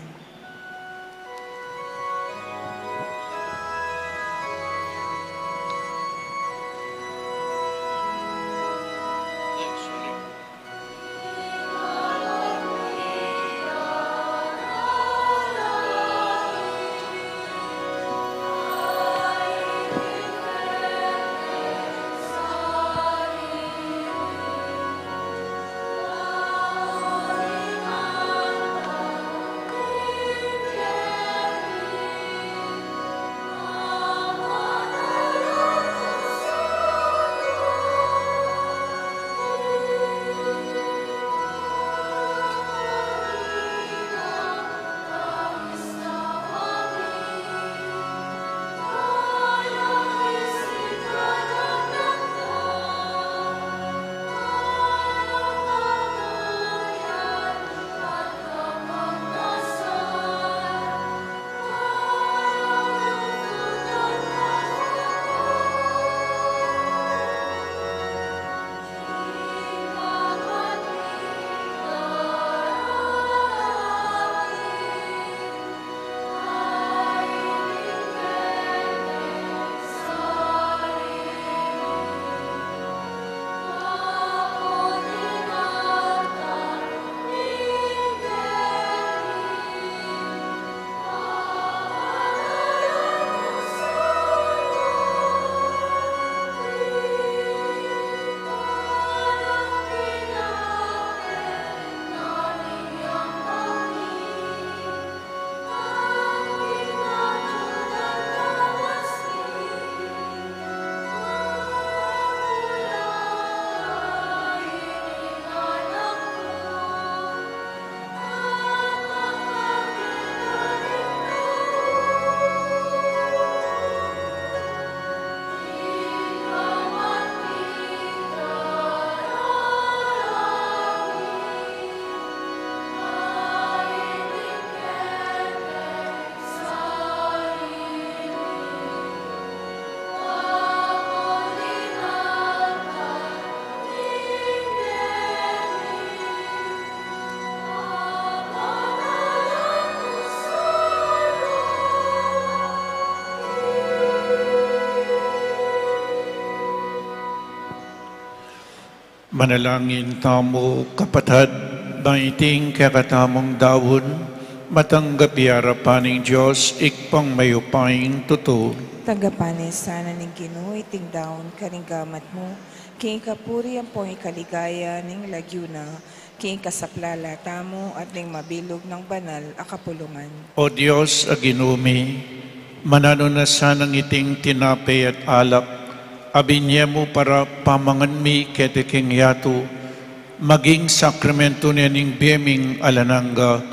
Manalangin tamu, kapatad, ba iting kekatamung daun, matanggap ya arapan ning Dios, Ibpang mayupayang tutu. Tanggapan na sana ning Ginu iting daun karing gamat mu, king kapurian ampong ikaligaya ning lagyu na, king kasaplalan tamu at ning mabilug nang banal a kapulungan. O Dios a Ginu mi, mananu na sanang iting tinape at alak a binie mu para pamangan mi keti king yatu, maging sakramentu ne ning bie ming alang angga,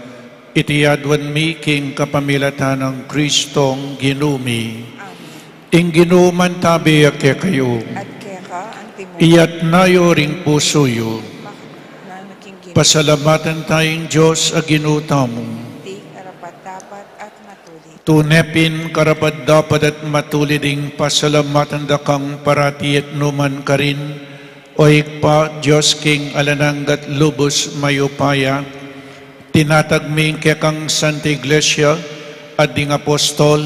iti aduan mi king kapamilatan nang Kristong Ginu mi. Amen. Ing Ginu mantabi ya kekayu. At keka antimu. Iyatas yu ring pusu yu. Mak-, nanu king Ginu. Pasalamatan taya ing Dios a Ginu tamu. Di karapat-dapat at matulid. Tune pin karapat-dapat at matulid ing pasalamatan da kang parati at nukarin man, O Ibpa, Dios king alang angga at lubus mayupaya. Tinatag mi ing kekang Santa Iglesia at ding apostol,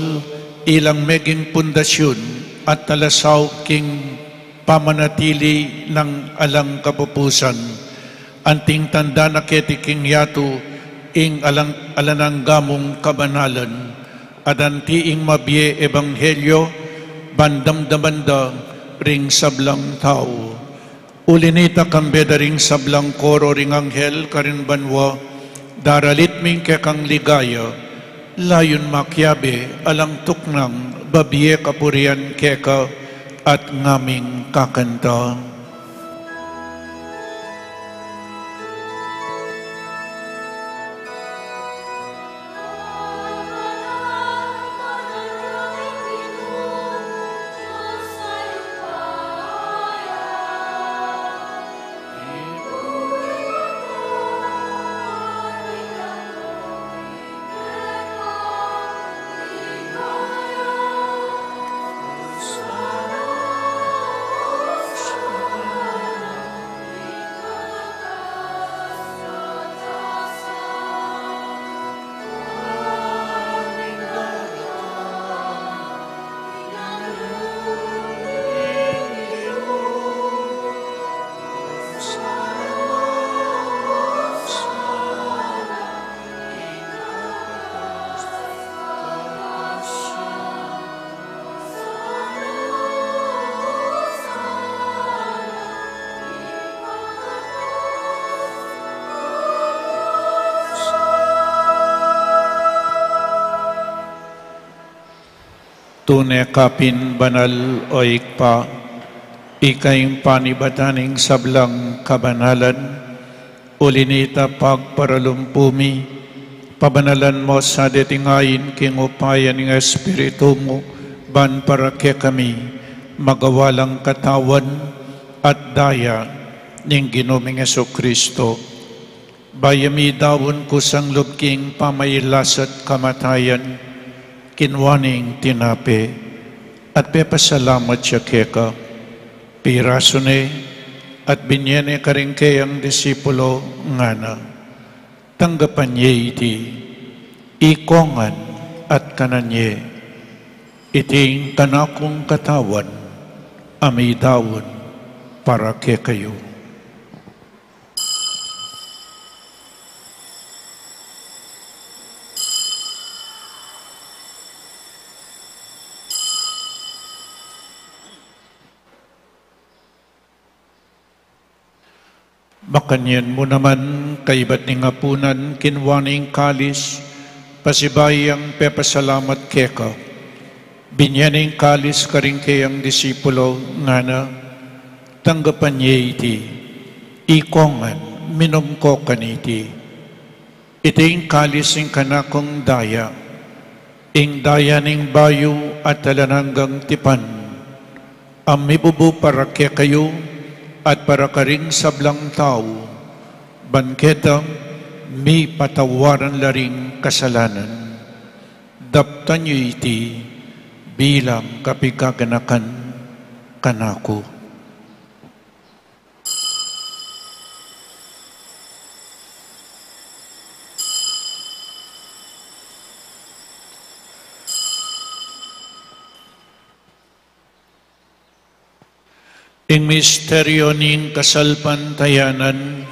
ilang meging pundasyun at talasaup king pamanatili nang alang kapupusan. Anting tanda na keti king yatu ing alang, alang angga mung kabanalan, at anti ing mabie ebanghelyo ban damdaman da ring sablang tau. Uli nita, kambe da ring sablang koro ring anghel karin banua, daralit mi ing kekang ligaya, layun makiabe alang tuknang babie kapurian keka at ngaming kakanta. Tune ka pin banal, o Ibpa, ika ing panibatan ning sablang kabanalan, uli nita pagparalumpu mi, pabanalan mu sa deting ain king upaya ning Espiritu mu, ban para kekami, magawa lang katawan at daya ning Ginu ming Jesucristo. Bayu mi daun kusang lub king pamailas at kamatayan, kinua ne ing tinape, at pepasalamat ya keka, pirasu ne, at binie ne karing keyang disipulo, ngana: Tanggapan ye iti, ikong ngan at kanan ye, iti ing kanakung katawan, a midaun para kekayu. Makanyan mu naman, kaibat ning apunan, kinua ne ing kalis, pasibayu yang pepasalamat keka, binie ne ing kalis karing keyang disipulo, ngana: Tanggapan ye iti, ikong ngan, minum ko kaniti, iti ing kalis ning kanakung daya, ing daya ning bayu at alang anggang tipan, a mibubu para kekayu at para karing sablang tau, ban keta mipatawaran la ring kasalanan. Daptan yu iti bilang kapigaganakan kanaku. Ing misteryo ning kasalpantayanan.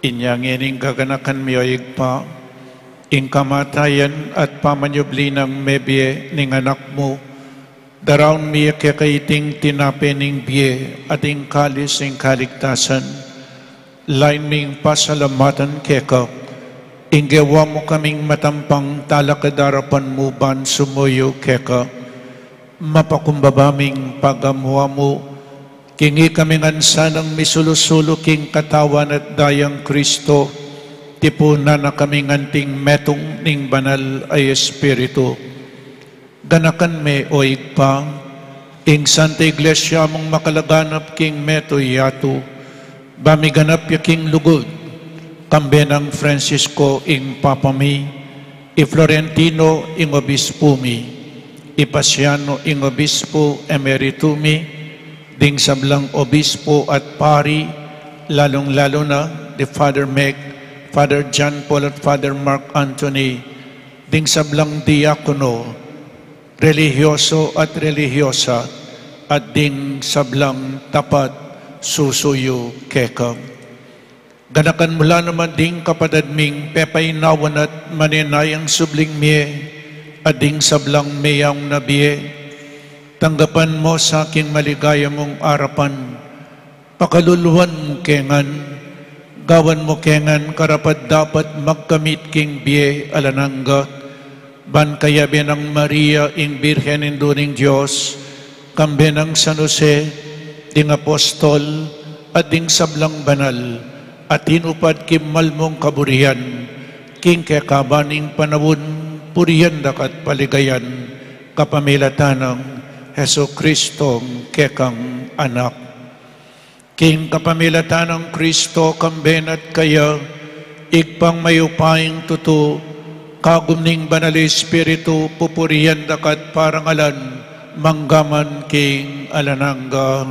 Inya ngeni gaganakan mi, o Ibpa, ing kamatayan at pamanyubli nang mebie ning Anak mu, daraun mi keka iting tinape ning bie at ing kalis ning kaligtasan. Lain ming pasalamatan keka, ing gewa mu kaming matampang talakad king arapan mu ban sumuyu keka. Mapakumbaba ming pagamu-amu, king ikami ngan sanang misulu-sulu king katawan at dayang Kristo, tipunan na kaming anting metung ning Banal a Espiritu. Ganakan me, o Ibpa, ing Santa Iglesia mung makalaganap king metung yatu, ba miganap ya king lugud, kambe nang Francisco ing Papa mi, i Florentino ing Obispu mi, i Pasiano ing Obispu Emeritu mi, ding sablang obispu at pari, lalung-lalu na di Father Meg, Father John Paul at Father Mark Anthony, ding sablang diakono, relihiyoso at relihiyosa, at ding sablang tapat susuyu keka. Ganakan mu la naman ding kapatad ming pepainawan at manenayang subling mie, at ding sablang meyaung na bie. Tanggapan mu sa king maligaya mung arapan. Pakaluluan mu ke ngan, gawan mu ke ngan karapat-dapat magkamit king bie alang angga, ban kayabe nang Maria ing Birhen Indu ning Dios, kambe nang San Jose, ding apostol, at ding sablang banal, a tinupad king malmung kaburian, king kekaban ning panaun, purian da ka at paligayan, kapamilatan nang Jesucristo kekang Anak. King kapamilatan nang Kristo, kambe na at kaya, Ibpang mayupayang tutu, kagum ning Banal a Espiritu, pupurian da ka at parangalan, mangga man king alang angga.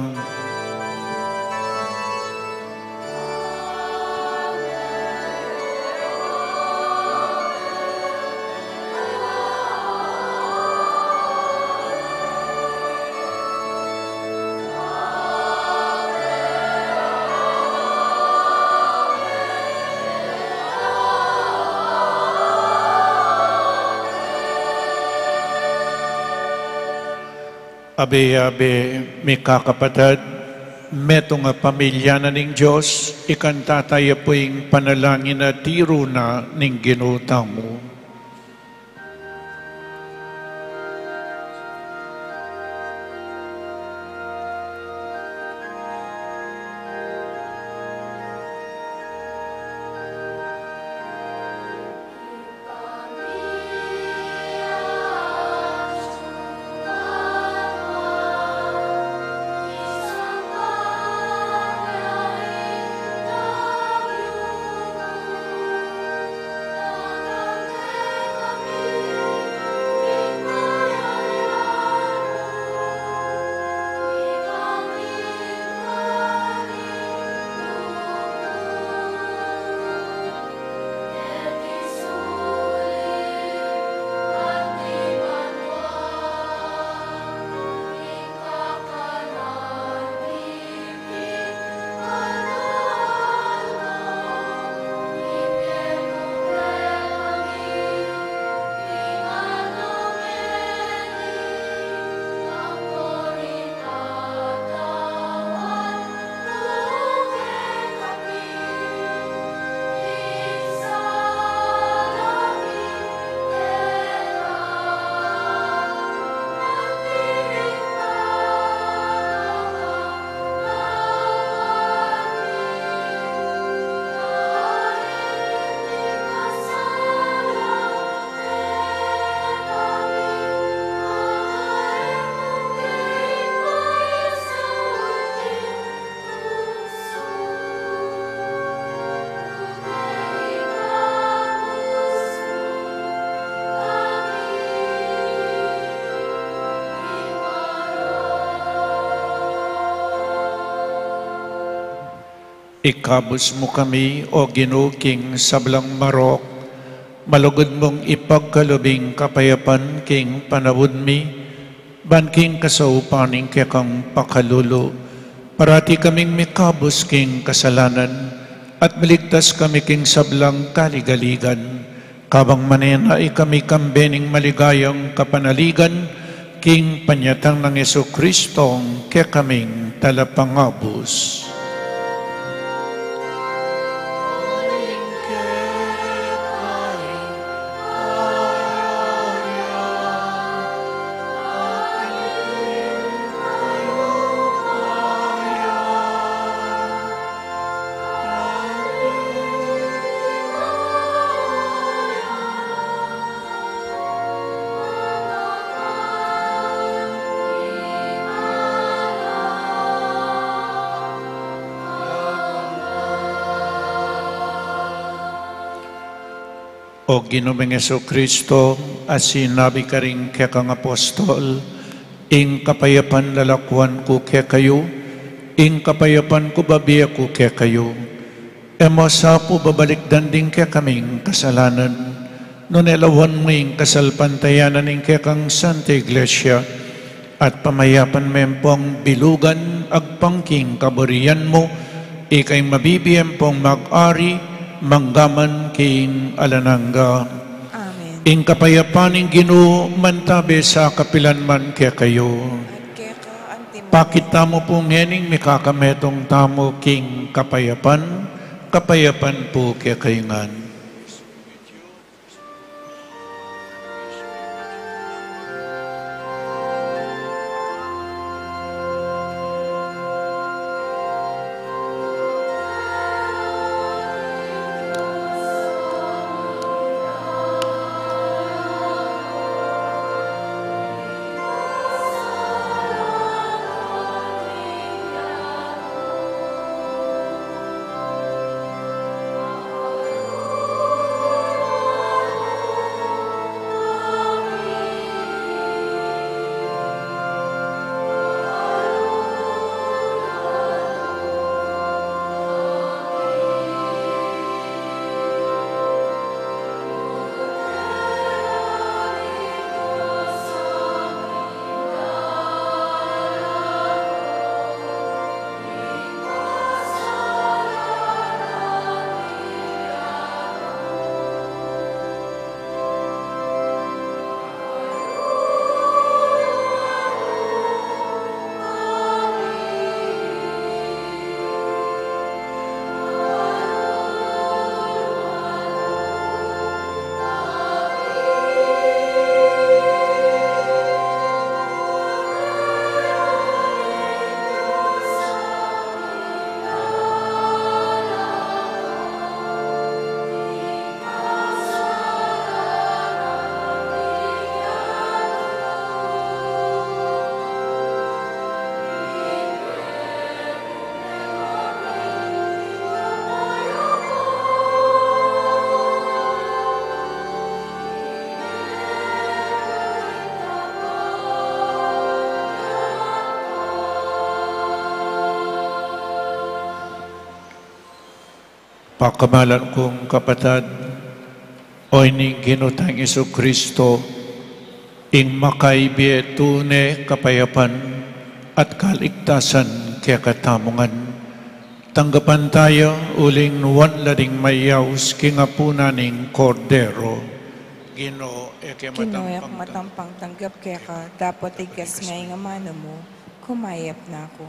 Abe-abe, mikakapatad, metung a pamilya na ning Dios, ikanta taya pu ing panalangin a tiru na ning Ginu tamu. Ikabus mu kami, O Ginu, king sablang marok, malugud mung ipagkalub ing kapayapan king panaun mi, ban king kasaupan ning kekang pakalulu, parati kaming mikabus king kasalanan, at miligtas kami king sablang kaligaligan, kabang manenaya kami kambe ning maligayang kapanaligan, king panyatang nang Jesucristong kekaming Talapangabus. O Ginu ming Jesucristo, a sinabi karing kekang apostol, ing kapayapan lalakuan ku kekayu, ing kapayapan ku bibie ku kekayu. E mu sa pu babalikdan ding kekaming kasalanan, nune lawan mu ing kasalpantayanan ning kekang Santa Iglesia, at pamayapan me pung bilugan agpang king kaburian mu, ika ing mabibie ampong mag-ari, mangga man king alang angga. Amen. Ing kapayapan ning Ginu mantabe sa kapilan man kekayu. At keka antimu. Pakit tamu pu ngening mikakametung tamu king kapayapan, kapayapan pu kekayu ngan. Pakamalan kung kapatad, o ining Ginu tang Jesucristo, ing makaibie tune kapayapan at kaligtasan kekatamu ngan. Tanggapan taya uling nuan la ding mayaus king apunan ning Kordero. Ginu, e ke Ginu, e ku matampang tanggap keka, dapot igas me ing amanu mu, kumayap na ku.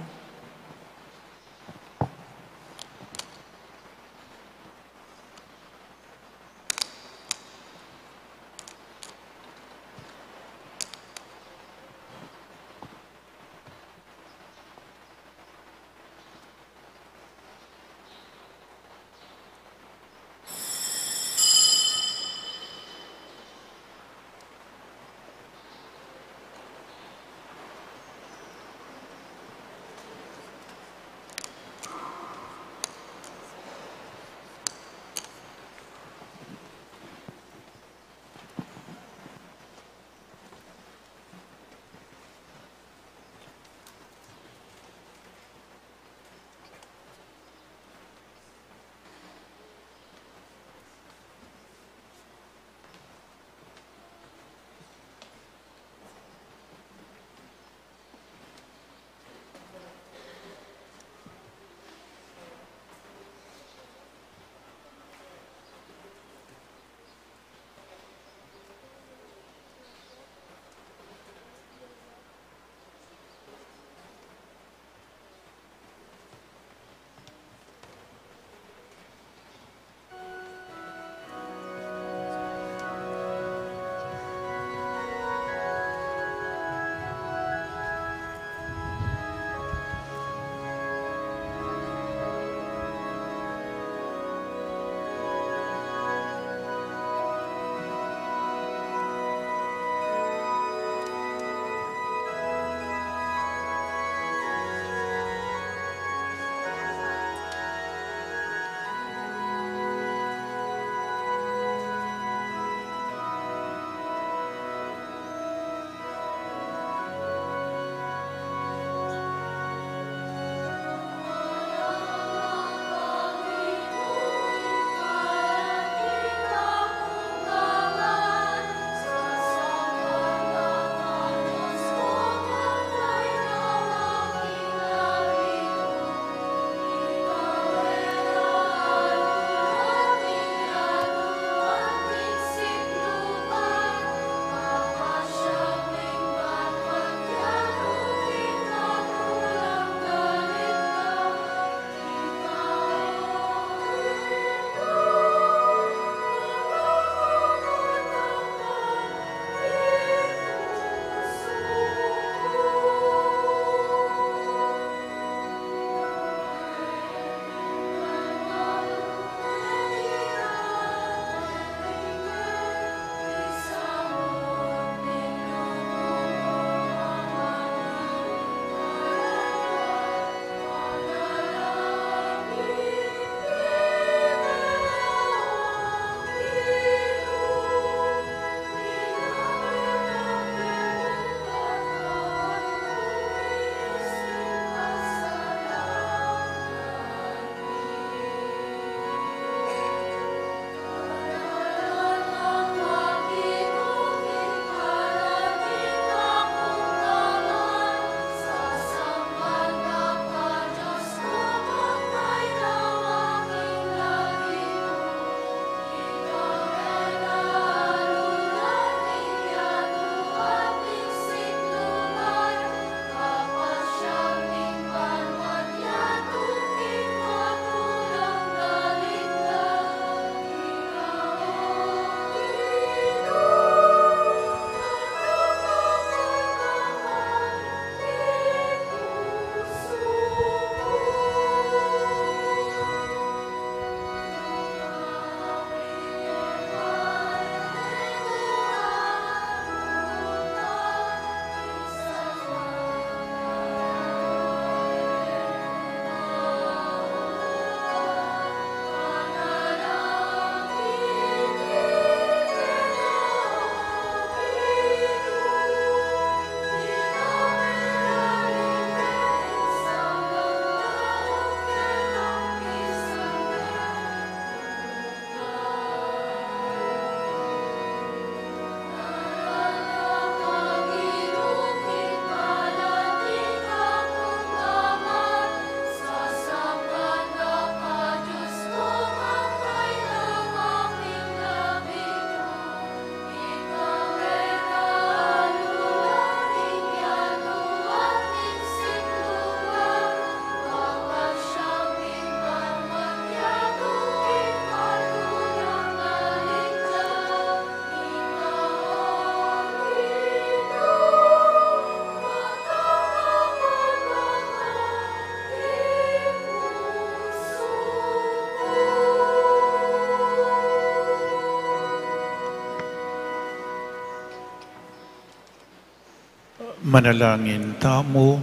Manalangin tamu.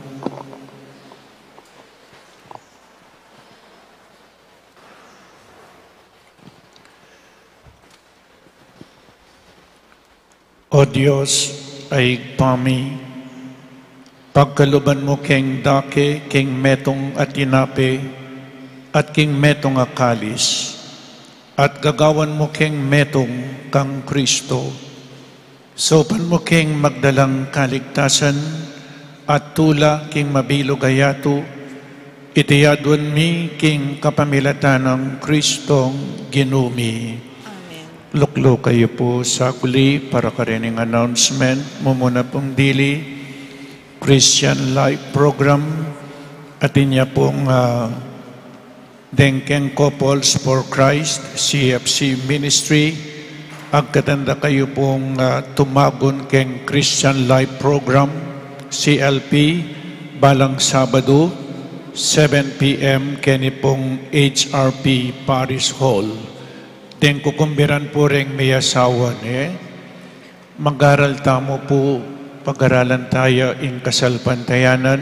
O Dios, a Ibpa mi, pagkaluban mu keng dake, keng metung a tinape, at keng metung a kalis, at gagawan mu keng metung kang Kristo. Saupan mu keng magdalang kaligtasan at tula king mabilug a yatu, iti aduan mi king kapamilatan nang Kristong Ginu mi. Amen. Lukluk kayu pu sakuli para karing announcement. Mumuna pung dili, Christian Life Program, atin ya pung, ah, deng keng Couples for Christ, C F C Ministry, agkatan da kayu pung, ah, tumagun keng Christian Life Program, C L P, balang Sabadu, seven P M, keni pung H R P Parish Hall. Deng kukumbiran pu reng miyasawa, ne? Mag-aral tamu pu, pag-aralan taya ing kasalpantayanan,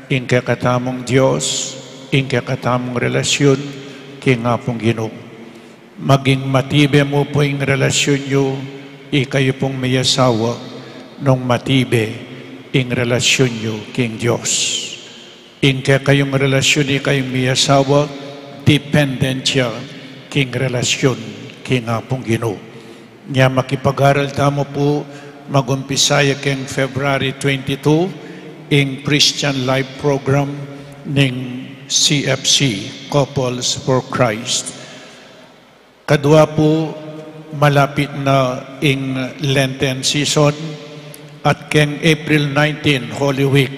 ing kekatamung Dios, ing kekatamung relasyun king Apung Ginu. Maging matibe mu pu ing relasyun yu, ikayu pung miyasawa, nung matibe ing relasyun yu king Dios. Ing kekayung relasyun, ikayung miyasawa, dependent ya king relasyun king Apung Ginu. Nya makipag-aral tamu pu, magumpisa ya keng February twenty-two, ing Christian Life Program ning C F C, Couples for Christ. Kadua pu, malapit na ing Lenten season, at keng April nineteen, Holy Week,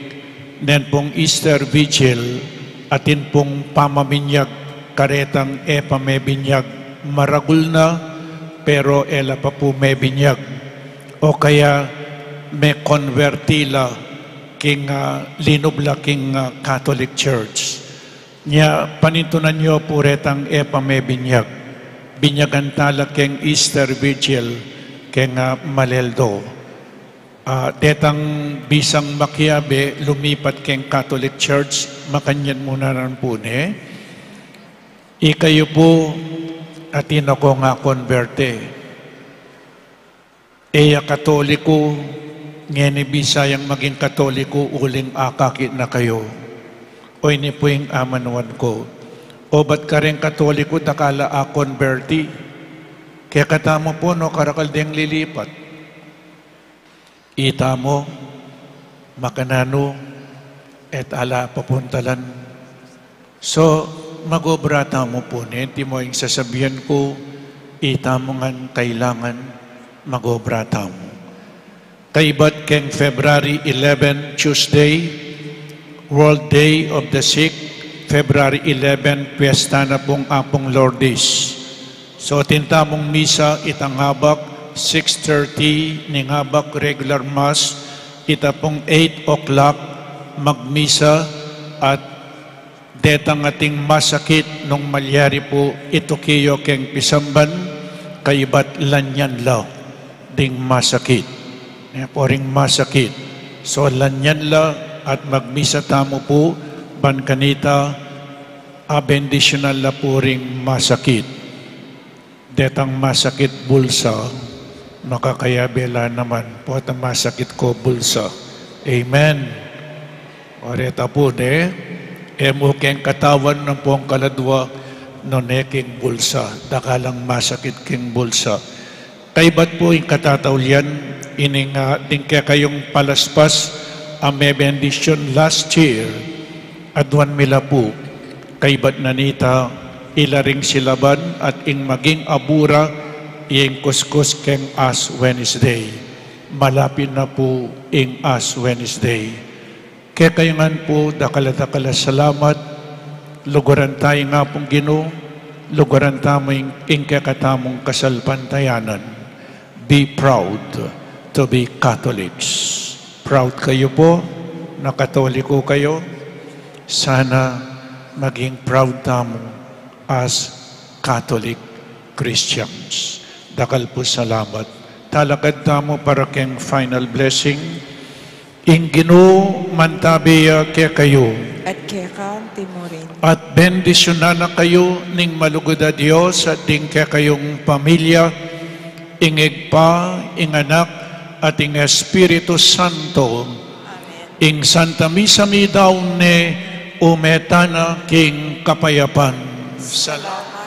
nen pung Easter Vigil, atin pung pamabinyag karetang e pa mebinyag, maragul na, pero e la pa pu mebinyag. O kaya mekonberti la king, ah, linub la king, ah, Catholic Church. Nya panintunan yu pu retang e pa mebinyag. Binyagan tala keng Easter Vigil, keng, ah, Maleldo. Ah, detang bisang makiabe lumipat keng Catholic Church, makanyan mu na rin pu, ne? Ikayu pu, atin akong akonberte. E ya Katoliko, ngeni bisa yang maging Katoliko uling akakit na kayu. O ini pu ing amanuan ku. Obat kareng Katoliko, dakal la akonberti. Kekatamu pu, no, karakal deng lilipat. Itamu, makananu, e tala papuntalan. So, mag-obra tamu pu, ne, anti mo ing sasabian ku, itamu ngan kailangan mag-obra tamu. Kaibat keng February eleven, Tuesday, World Day of the Sick, February eleven, piyesta na pung Apung Lourdes. So, atin tamung misa itang abak, six thirty ning abak regular mass, ita pung eight o'clock magmisa, at detang ating masakit nung malyari pu ituki yu keng pisamban, kaibat lanyan la ding masakit. Nya pu ring masakit. So, lanyan la at magmisa tamu pu, ban kanita, abendisyunan la pu ring masakit. Detang masakit bulsa, makakayabe la naman, pota masakit ko bulsa. Amen. O reta pu, ne, e mu keng katawan nung pung kaladwa, nune king bulsa, dakal lang masakit king bulsa. Kaibat pu ing katataulian, ining, ah, ding kekayung palaspas a mebendisyun last year, aduan mi la pu, kaibat na nita, ila ring silaban at ing maging abura, ing kuskus keng Ash Wednesday. Malapit na pu ing Ash Wednesday. Kekayu ngan pu, dakal a dakal a salamat. Luguran ta ing Apung Ginu, luguran tamu ing, ing kekatamung kasalpantayanan. Be proud to be Catholics. Proud kayu pu na Katoliko kayu. Sana maging proud tamu as Catholic Christians. Dakal pu salamat. Talakad tamu para keng final blessing. Ing Ginu mantabi ya kekayu. At keka mu rin. At bendisyunan na kayu ning malugud a Dios at ding kekayung pamilya, ing Ibpa, ing Anak, at ing Espiritu Santo. Amen. Ing Santa Misa midaun ne, ume tana king kapayapan. Salamat.